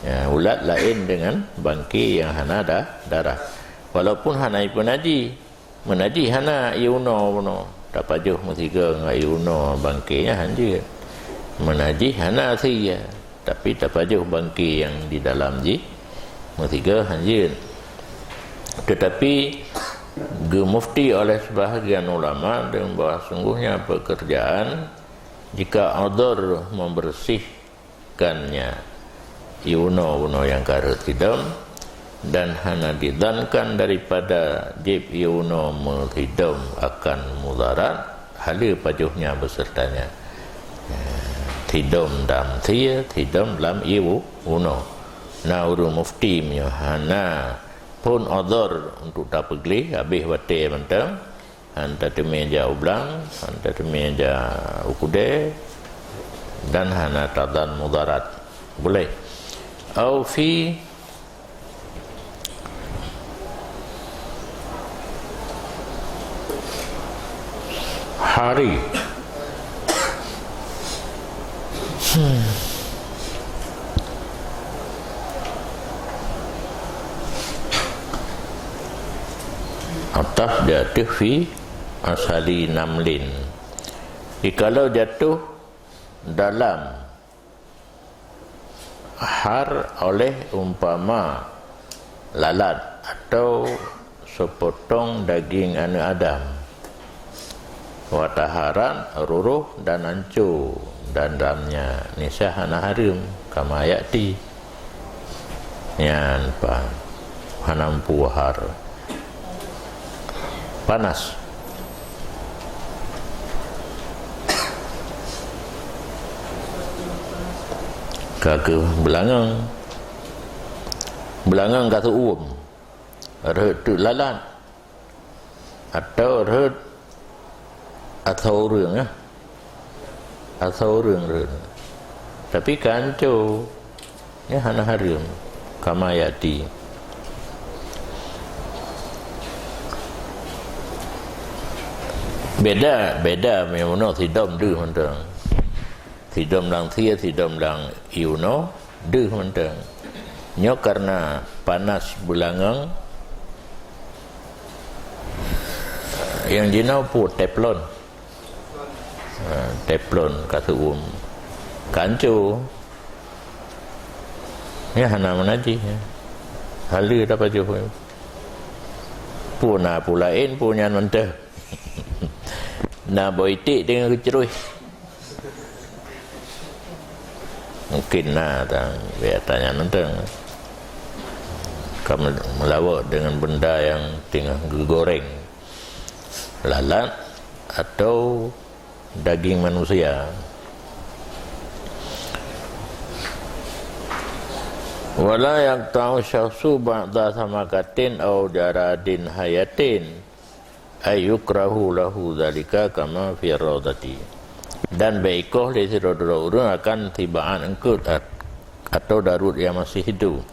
Ya, ulat laén deungon bangke nyang hana da-, darah. Walaupun hana ipeunajih, meunajih hana ié unoe bunoe, tapajoh meusigoe ngon ié unoe bangke nyan hanjeuet. Meunajih hana sie, tapi tapajoh bangke nyang di dalam jih meusigoe hanjeuet. Tetapi geumufti oleh sebahagian ulama dengan bahwa sungguhnya pekerjaan jika udhur membersih kan nya ié unoe-unoe nyang ka rhot thidom, dan hana didhankan daripada jieb ié unoe meuthidom akan mudarat, haleue pajoh nya beserta nya. Thidom lam sie, thidom lam ié u-, unoe. Na ureuëng mufti meunyoe hana phon udhur untuk tapeugleh, habéh watée mantong, hana tateumé jak u blang, hana tateumé jak u keudè, dan hana tadhan mudarat. Boleh. Au fi hari. Hmm. Ataf jatuh fi asali namlin. Jikalau jatuh dalam har oleh umpama lalat atau sepotong daging aneuk Adam. Wa taharat, ruruh dan anco, dan dalamnya nisa hana hareuem, kama ya'ti. Nyan pa hana meupuhar. Panas. Ka keuh beulangöng. Beulangöng ka seuuem. Rhot teuk lalat. Atau rhot asoe ureuëng, ya. Asoe ureuëng rhot. Tapi ka anco. Nyan hana hareuem. Kama ya'ti. Beda, beda meunyoe sidom deuh mantong. Sidom lam sie, sidom lam ié unoe, deuh mantong. Nyoe karena panas beulangöng, nyang jinoe peue teflon. Ha, teflon ka seuuem. Ka anco. Nyan hana meunajih, ya. Haleue tapajoh. Peue na peue laén, peue nyan mantong. Na boh iték deungon keucroh. Mungkin na tang, biasa nyan mantong. Ka meulawok deungon benda nyang teungoh geugoreng. Lalat atau daging manusia. Wala yaqta'u syakhsu ba'da samakatin au jaradin hayatin, ay yukrahu lahu dzalika kama fi raudhati. Dan bék ikoh lé sidroe-droe ureuëng akan sibaan eungkot at-, atau daruet nyang masih hidup.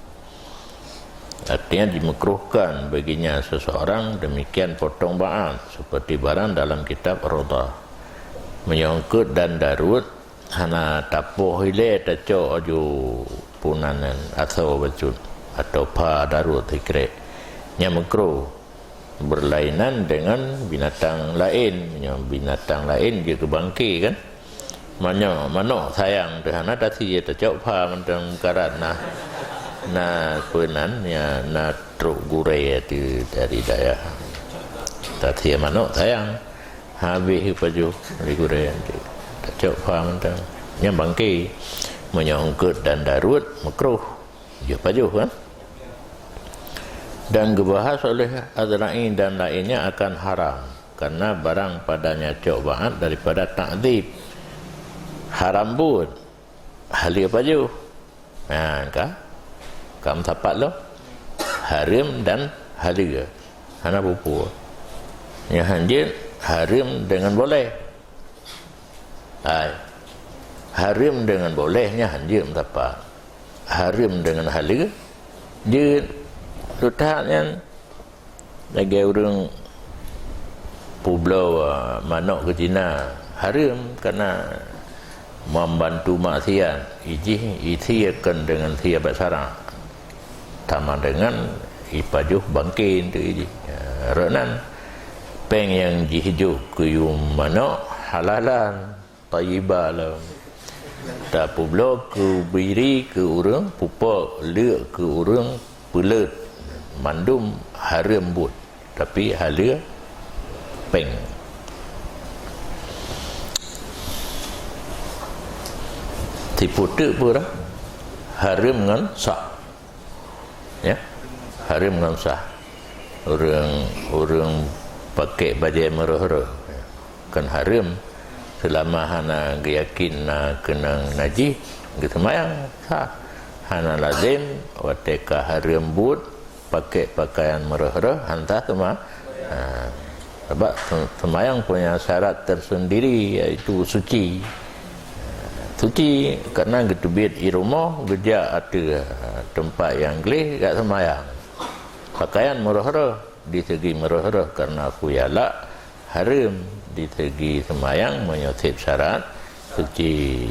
Artinya, dimakruhkan baginya seseorang demikian potong ba'at seperti barang dalam kitab Raudhah. Meunyoe eungkot dan daruet hana tapoh ilée, tacok aju punan nyan asoe bacut atau pha daruet sikrek. Nyan makruh. Berlainan dengan binatang laén. Meunyoe binatang laén jeuet keu bangke kan, Manok, manok sayang teuh hana tasie, tacok pha mantong karat na. Na peue nan, ya, na trok gurée di, dari dayah. Tasie manok sayang. Habéh pajoh lé gurée. Tacok pha mantong. Nyang bangke. Meunyoe eungkot dan darut, makruh. Jeuet pajoh, kan? Dan geubahas oleh Azra'i dan lainnya akan haram, karena barang padanya cok baat daripada takzib. Haram buet, haleue pajoh. Ha, ka? Ka meusapat lom. Hareuem dan haleue. Hana peue-peue. Nyang hanjeuet hareuem deungon boleh. Hai. Hareuem deungon boleh nyan hanjeuet meusapat. Hareuem deungon haleue jeuet. Teutab nyan lagée ureuëng peubloe manok keu Cina, hareuem, karena membantu maksiat. Ijih isie kon deungon sie bak syarak. Sama dengan ipajoh bangke untuk ijih. Ya, rot nan péng nyang jih joh keu yum manok halalan. Thayyibah lom. Tapeubloe keu biri keu ureuëng, pupok leuk keu ureuëng, peuleuet, mandum hareuem buet, tapi haleue péng. Tipu teuk peue dah? Hareuem ngon sah. Ya. Hareuem ngon sah. Ureuëng, ureuëng pakai bajée meureuh-reuh. Kan hareuem, seulama hana geuyakin na keunong najih, geuseumayang sah. Hana lazem watée ka hareuem buet pakai pakaian meureuh-reuh, han sah seuma-, ha, sabab se-, seumayang punya syarat tersendiri, yaitu suci. Suci karena geuteubiet i rumoh, geujak ateueh teumpat nyang gleh, jak seumayang. Pakaian meureuh-reuh, di segi meureuh-reuh karena khuyala, hareuem, di segi seumayang meunyoe seb syarat suci,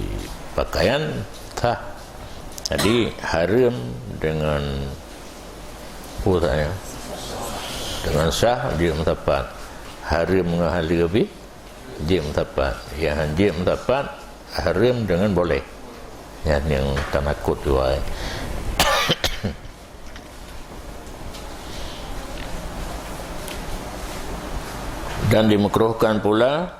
pakaian sah. Jadi hareuem deungon, peue sa nyan, deungon sah jeuet meusapat. Hareuem ngon haleue pih jeuet meusapat. Nyang han jeuet meusapat hareuem deungon boleh. Nyan nyang tanakot jua. Dan dimakruhkan pula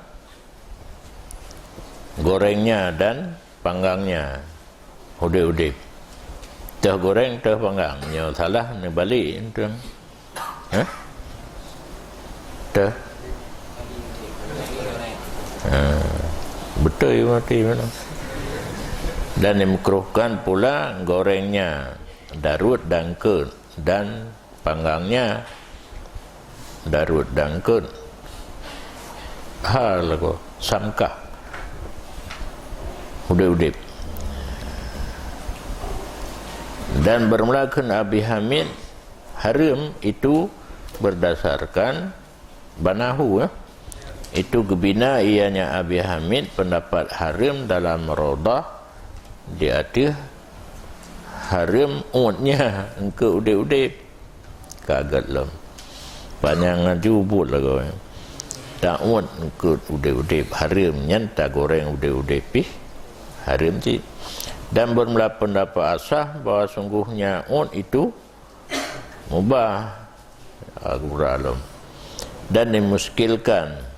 gorengnya dan panggangnya udeb-udeb. Teuh goreng, teuh panggang. Nyoe salah, neubalek, entong. Hah? Teuh? Ha. Beutôi mati mana? Dan dimakruhkan pula gorengnya, darut dan eungkot, dan panggangnya, darut dan eungkot. Ha lagoe samkah udeb-udeb. Dan bermula kheun Abi Hamid, hareuem itu berdasarkan banahu, eh. Itu geubina ianya Abi Hamid pendapat hareuem dalam Raudhah di ateueh hareuem uet nyan eungkot udeb-udeb. Ka gét lom. Panyang laju buet lagoe. Tauet eungkot udeb-udeb hareuem, nyan tagoreng udeb-udeb pih hareuem cit. Dan bermula pendapat asah bahwa sungguhnya uet itu mubah. Agura lom. Dan dimuskilkan.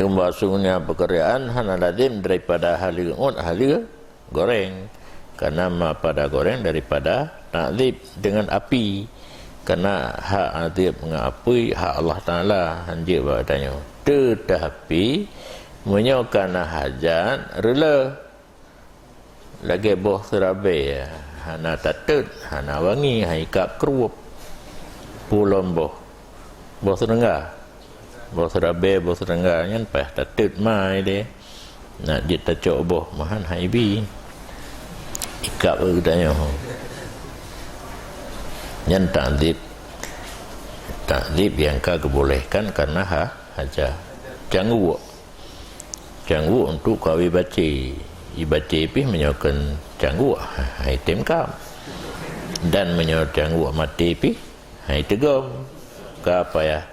Bahwa sungguhnya pekerjaan hana lazim daripada haleue uet haleue goreng. Karena ma pada goreng daripada takzib dengan api. Karena hak azab ngon apui hak Allah Taala, han jeuet bak geutanyoe. Teutapi, meunyoe kana hajat, reuloh. Lagée boh seurabée, hana tatot, hana wangi, han ikab krueb. Pulom boh. Boh seurengga. Boh seurabée, boh seurengga nyan paih tatot mai deh. Nak jeuet tacok boh, meuhan han ibi. Ikab geutanyoe. Nyan takzib. Takzib nyang ka geubolehkan karena ha-, hajat. Cangguek. Cangguek untuk kawé bacée. Ibacée pih meunyoe kon cangguek, han item kab. Dan meunyoe cangguek maté pih, han iteugom. Ka payah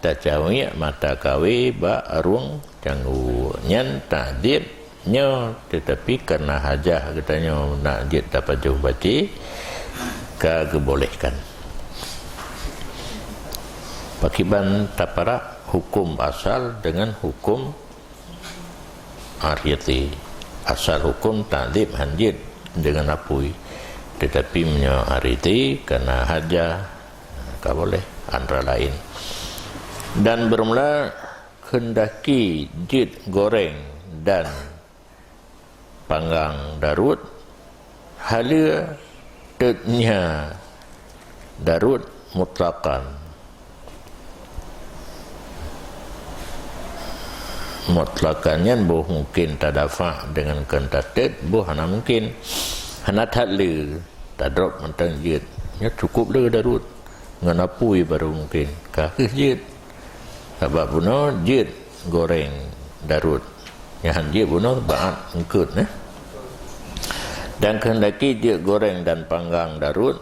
tacawék mata kawé bak rueng cangguek. Nyan takzib Nyoe, tetapi karena hajat geutanyoe nak jeuet tapajoh bacé, ka geubolehkan. Pakriban taparak hukum asal dengan hukum ariti. Asal hukum takzib hanjeuet dengan apui. Tetapi meunyoe ariti, karena hajat, ka boleh, antara lain. Dan bermula kehendaki jeuet goreng dan panggang daruet, haleue teutnya daruet mutlaqan. Mutlaqan nyan boh mungkin tadafa dengan keuheundak teut, boh hana mungkin. Hana that le, tadrop mantong jeuet. Nyoe cukup le daruet. Ngon apui baru mungkin. Ka kheueh jeuet. Sabab bunoe jeuet goreng daruet. Nyan jeuet bunoe baat eungkot, eh. Dan kehendaki jeuet goreng dan panggang daruet,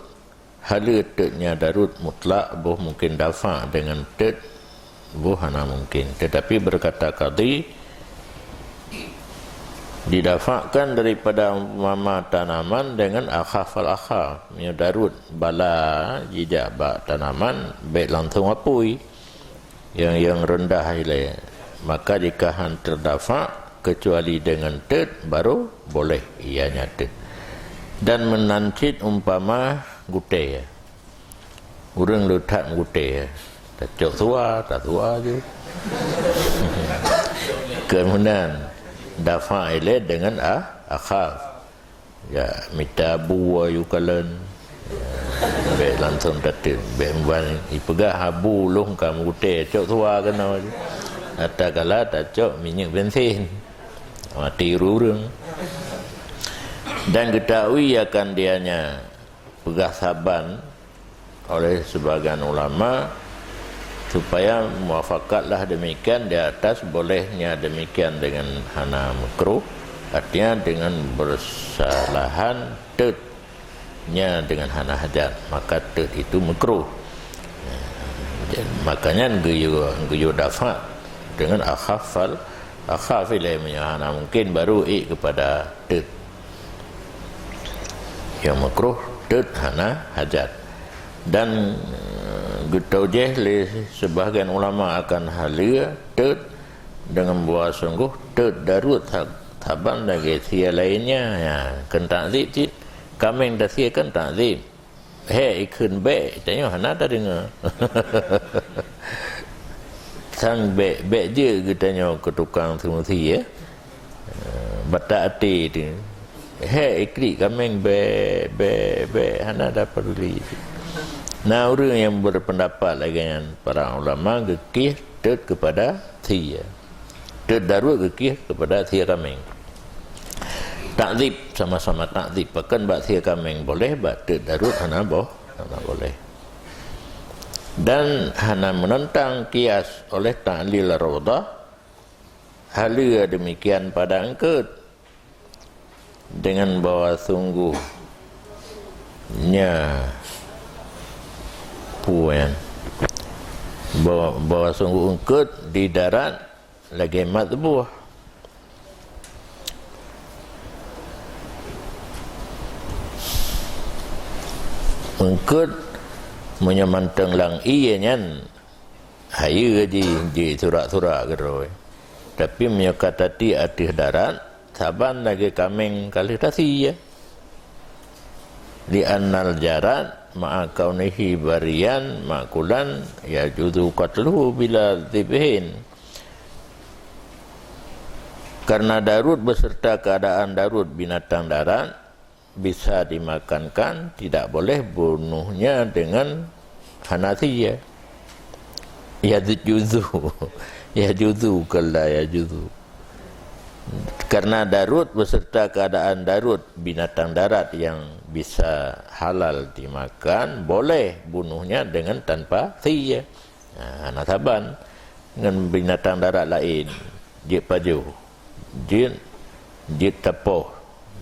haleue teutnya daruet mutlak boh mungkin dafa dengan teut boh hana mungkin. Tetapi berkata kadhi, didafakkan daripada umpama tanaman dengan akhaf al-akhaf. Meunyoe daruet bala jijak bak tanaman, bèk langsung apui. Nyang, nyang rendah ilèe, maka jika han teudafa kecuali dengan teut, baru boleh ianya teut. Dan meunan cit umpama gutèe. Ureueng le that meugutèe, tacok sua, tasua ju. Keumudian dafa ilèe dengan a-, akhaf. Ya, mita bu ayue kalon. Ya, bèk langsung tateut, bèk muban ipeugah, "Abu, lôn ka meugutèe, cok sua keunoe." Ata kala tacok minyeuk bensin. Mati ureueng. Dan geutahui akan dianya peugah saban oleh sebagian ulama, supaya muafakatlah demikian di atas bolehnya demikian dengan hana makruh, artinya dengan bersalahan teutnya dengan hana hajat, maka teut itu makruh. Makanya geuyue, geuyue dafa dengan akhafal, akhaf ilèe, meunyoe hana mungkin baru ék kepada teut. Nyang makruh teut hana hajat. Dan, eh, geutaujéh lé sebahagian ulama akan haleue teut dengan bahwa sungguh teut daruet sa-, saban lagèe sie lainnya, ya, keu takzib cit. Kaméng tasie kan takzib. Hék ikheun bèk, tanyoe hana tadeungoe. Sang bèk, bèk jeuet geutanyoe keu tukang seumeusé, ya. Eh, batak até tu. Hék iklik kaméng bèk, bèk, bèk, hana tapeuduli. Na ureueng nyang berpendapat lagèe nyan, para ulama geukheun teut kepada sie. Teut daruet geukheun kepada sie kaméng. Takzib, sama-sama takzib. Pakon bak sie kaméng boleh, bak teut daruet hana boh, hana boleh. Dan hana menentang kias oleh ta'lil raudhah, haleue demikian pada eungkot. Dengan bahwa sungguhnya puan, bahwa, bahwa sungguh eungkot di darat lagèe mat buah. Eungkot meunyoe mantong lam ié nyan, hayeue jih, jisurak-surak keudroe. Tapi meunyoe ka tatiek ateueh darat, saban lagèe kaméng ka lheueh tasie. Li'annal jarad ma'a kaunihi bariyan ma'kulan yajuzu qatluhu bila dzibhin. Karena daruet beserta keadaan daruet binatang darat, bisa dimakankan, tidak boleh bunuhnya dengan hana sie. Yajuzu. Yajuzu, kalla yajuzu. Karena daruet beserta keadaan daruet binatang darat yang bisa halal dimakan, boleh bunuhnya dengan tanpa sie. Ha, hana saban ngon binatang darat laén, jeuet pajoh, jeuet, jeuet tapoh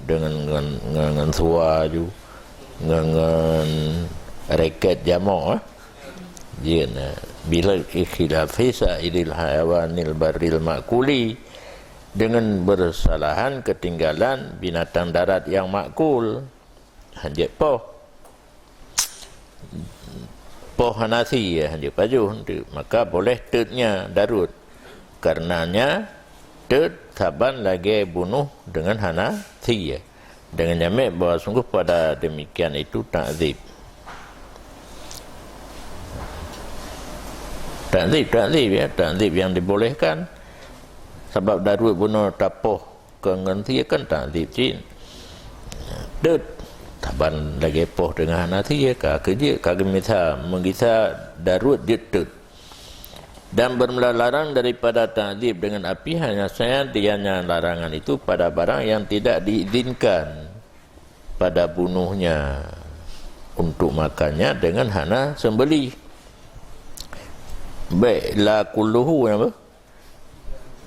deungon, ngon, ngon, ngon sua ju, ngon, ngon reket jamok, eh. Jeuet na, bila ikhilafi sa'iril hayawanil barril ma'kuli, Dengan bersalahan ketinggalan binatang darat yang makul, hanjeuet poh. Poh hana sie, hanjeuet pajoh, maka boleh teutnya darut. Karenanya teut saban lagée bunoh dengan hana sie. Dengan jamek bahwa sungguh pada demikian itu takzib. Takzib, takzib, ya, takzib yang dibolehkan. Sabab darut bunoh tapoh keu ngon sie kan takzib cit. Teut saban lagée poh teungoh hana sie, ka keujeuet, ka geumisa meugisa darut jeuet teut. Dan bermula larang daripada takzib dengan api hanya saja dianya larangan itu pada barang yang tidak diizinkan pada bunohnya untuk makannya dengan hana sembelih. Baik, la kulluhu apa?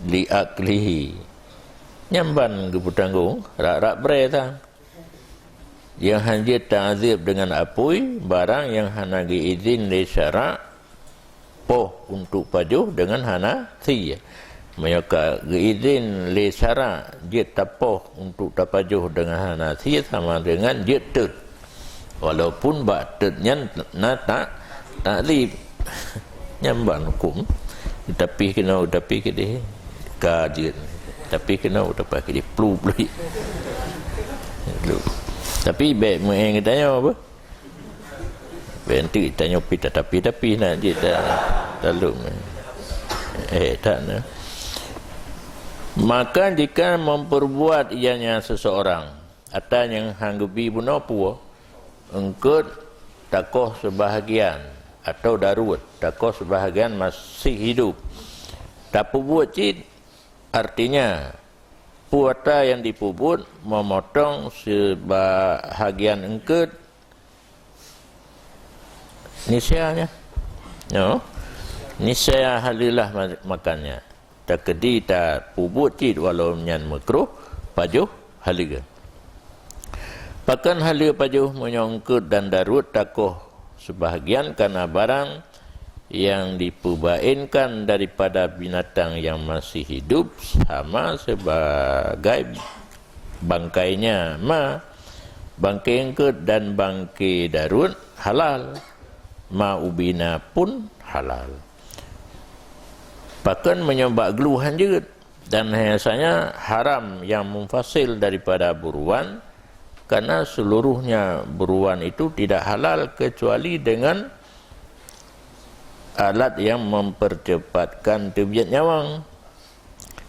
Li aklihi. Nyamban geupeutanggong, rak-rak brée tang. Yang hanjeuet takzib dengan apui, barang yang hana geuizin lé syarak, poh untuk pajoh dengan hana sie. Meunyoe ka geuizin lé syarak jeuet tapoh untuk tapajoh dengan hana sie sama dengan jeuet teut. Walaupun bak teut nyan na tak takzib. Nyamban hukum. Tapi keunoe, tapi keudeh ka jeuet. Tapi keunoe, tapi keudeh plu plu. Tapi bék meu'en geutanyoe apa? Berhenti tanyoe pih tatapi-tapi nak jeuet dah. Lalu, eh, tak na. Maka jika memperbuat ianya seseorang, ata nyang han geubi bunoe peue, eungkot takoh sebahagian atau darut, takoh sebahagian masih hidup. Tapeubuet cit, artinya, peue ata nyang dipeubuet memotong sebahagian eungkot, niscayanya, no, niscaya haleulah ma-, makannya. Takeudi tapeubuet cit walau nyan meukruh, pajoh haleue. Pakon haleue pajoh meunyoe eungkot dan darut takoh sebahagian kana barang yang dipeubaénkan daripada binatang yang masih hidup sama sebagai bangkainya, ma, bangke eungkot dan bangke darut halal, ma ubina pun halal. Pakon meunyoe bak glu hanjeuet, dan biasanya haram yang munfasil daripada buruan, karena seluruhnya buruan itu tidak halal kecuali dengan alat yang mempercepatkan teubiet nyawang.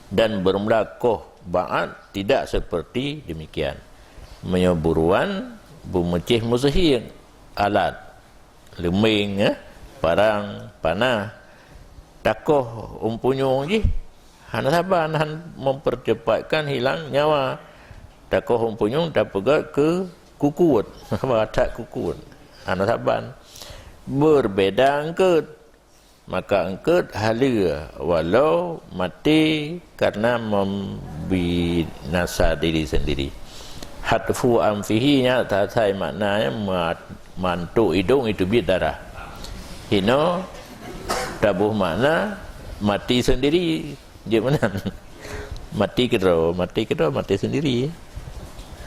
Dan bermula koh ba'at tidak seperti demikian. Meunyoe buruan beumeucéh meusihi alat, leumbeng, eh, parang, panah, takoh umpunyueng jih, hana saban, han mempercepatkan hilang nyawa. Takoh umpunyueng tapeugét keu kukut, haba that kukut, hana saban. Berbeda eungkot. Maka eungkot haleue walau maté karena membinasa diri sendiri. Hatfu anfihi nyan asai maknanya ma-, mantok idong itu biet darah. Hino taboh makna mati sendiri. Jeuet meunan. Mati keudroe, mati keudroe, mati sendiri.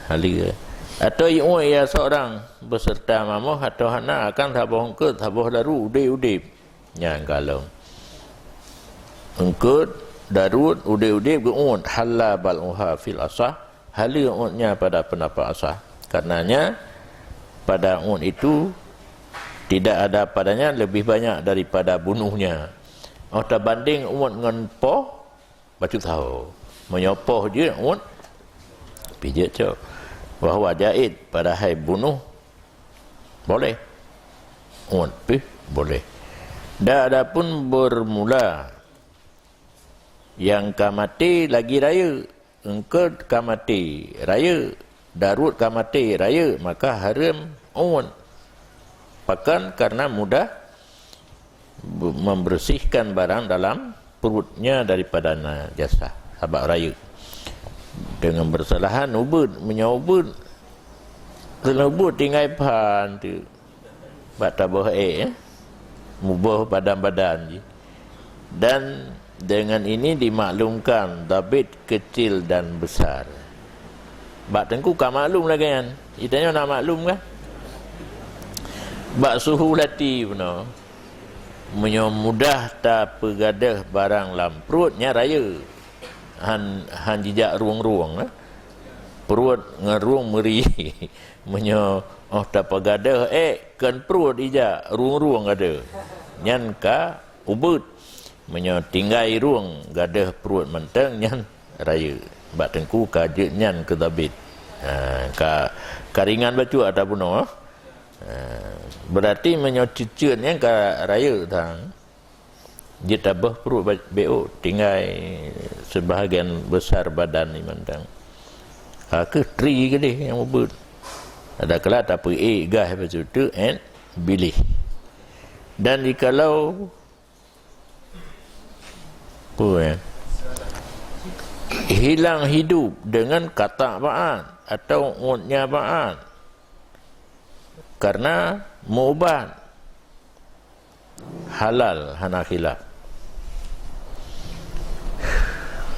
Haleue. Atau iuet ia seorang beserta mamoh atau hana akan saboh eungkot, saboh daru udeb-udeb. Nyan kalon. Eungkot, darut, udeb-udeb geuuet, halla bal'uha fil asah, haleue uetnya pada pendapat asah. Karenanya, pada uet itu tidak ada padanya lebih banyak daripada bunohnya. Oh tabandeng uet ngon poh, bacut saho. Meunyoe poh jeuet uet, pih jeuet cok. Bahwa jaiz, padahai bunoh boleh. Uet pih boleh. Dan adapun bermula nyang ka maté lagi rayeuk, eungkot ka maté rayeuk, darut ka maté rayeuk, maka hareuem uet. Pakon? Karena mudah be-, membersihkan barang dalam perutnya daripada najasah, sabab rayeuk. Dengan bersalahan ubeut, meunyoe ubeut, keuneuk ubeut tinggai phan teuk bak taboh ék, eh, muboh badan-badan jih. Dan Dengan ini dimaklumkan dhabit kecil dan besar. Bak teungku ka maklum lagée nyan. Geutanyoe na maklum kan? Bak suhulati bunoe, meunyoe mudah tapeugadôh barang lam pruet, nyan rayeuk. Han, han jijak rueng-rueng, eh. Pruet ngon rueng meuri. Meunyoe 'oh tapeugadôh ék, kon pruet ijak, rueng-rueng gadôh. Nyan ka ubeuet. Meunyoe tinggai rueng gadôh pruet mantong, nyan rayeuk. Bak teungku ka jeuet nyan keu dhabit. Ha, ka, ka ringan bacut ata bunoe. Ha, beurati meunyoe ceuceuet nyan ka rayeuk tang. Jeuet tabôh pruet ba-, B O, tinggai seubahagian beusar badan nyan mantong. Ka kheueh tri keudeh nyang ubeuet. Adakala tapeuék gaih bacut teuk, eh, biléh. Dan jikalau Peue, eh? Hilang hidup dengan katak ba'at atau 'utnya ba'at karena meuubat, halal, hana khilaf.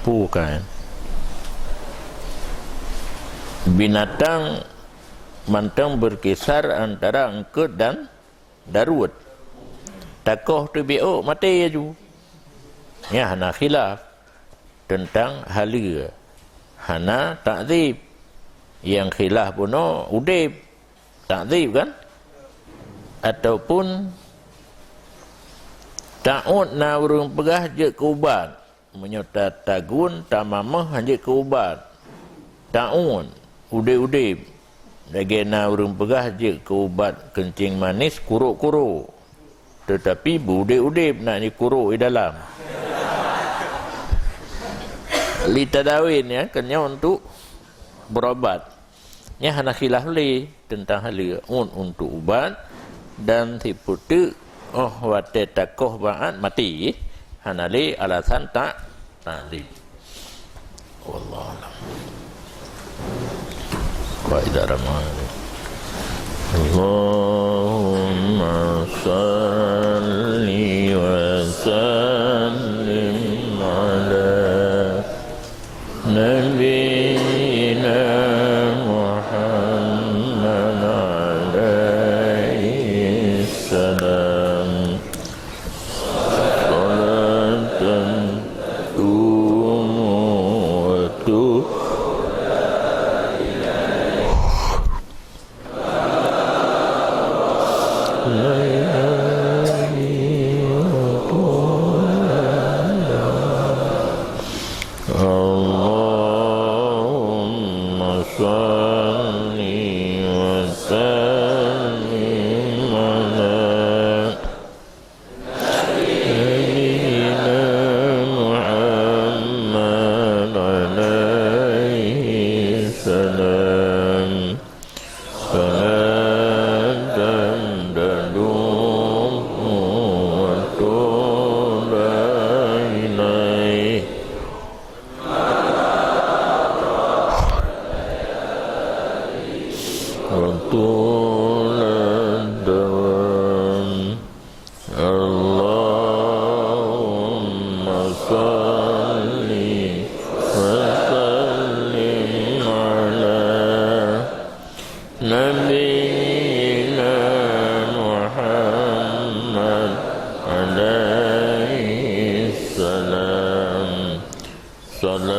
Peue kan? Binatang mantong berkisar antara eungkot dan daruet. Takoh teubiôk maté laju. Nyan hana khilaf teuntang haleue. Hana takzib. Nyang khilaf bunoe udeb. Takzib kan? Ataupun ta'ut na ureuëng peugah jeuet keu ubat. Meunyoe ta-, tagun, tamamah jeuet keu ubat. Ta'ut, udeb-udeb. Lagée na ureuëng peugah jeuet keu ubat keuncing manis kurok-kurok. Teutapi beu udeb-udeb nak jikurok di dalam. Li tadawin, ya, keunyoe untuk berobat. Nyan hana khilaf lé teuntang haleue, 'ut untuk ubat dan sipeuteuk 'oh watée takoh ba'at maté, hana lé alasan tak takzib. Wallahu a'lam. Wa idza rama. Allahumma shalli wa sallim ala Nabiyyina Muhammad alaihi salam. Salatan tadumu wa tu- اللهم صل وسلم على نبينا محمد عليه السلام. صلاة تدوم وتولى إليه وطول الدوام. اللهم صل وسلم على نبينا محمد عليه السلام. صلاة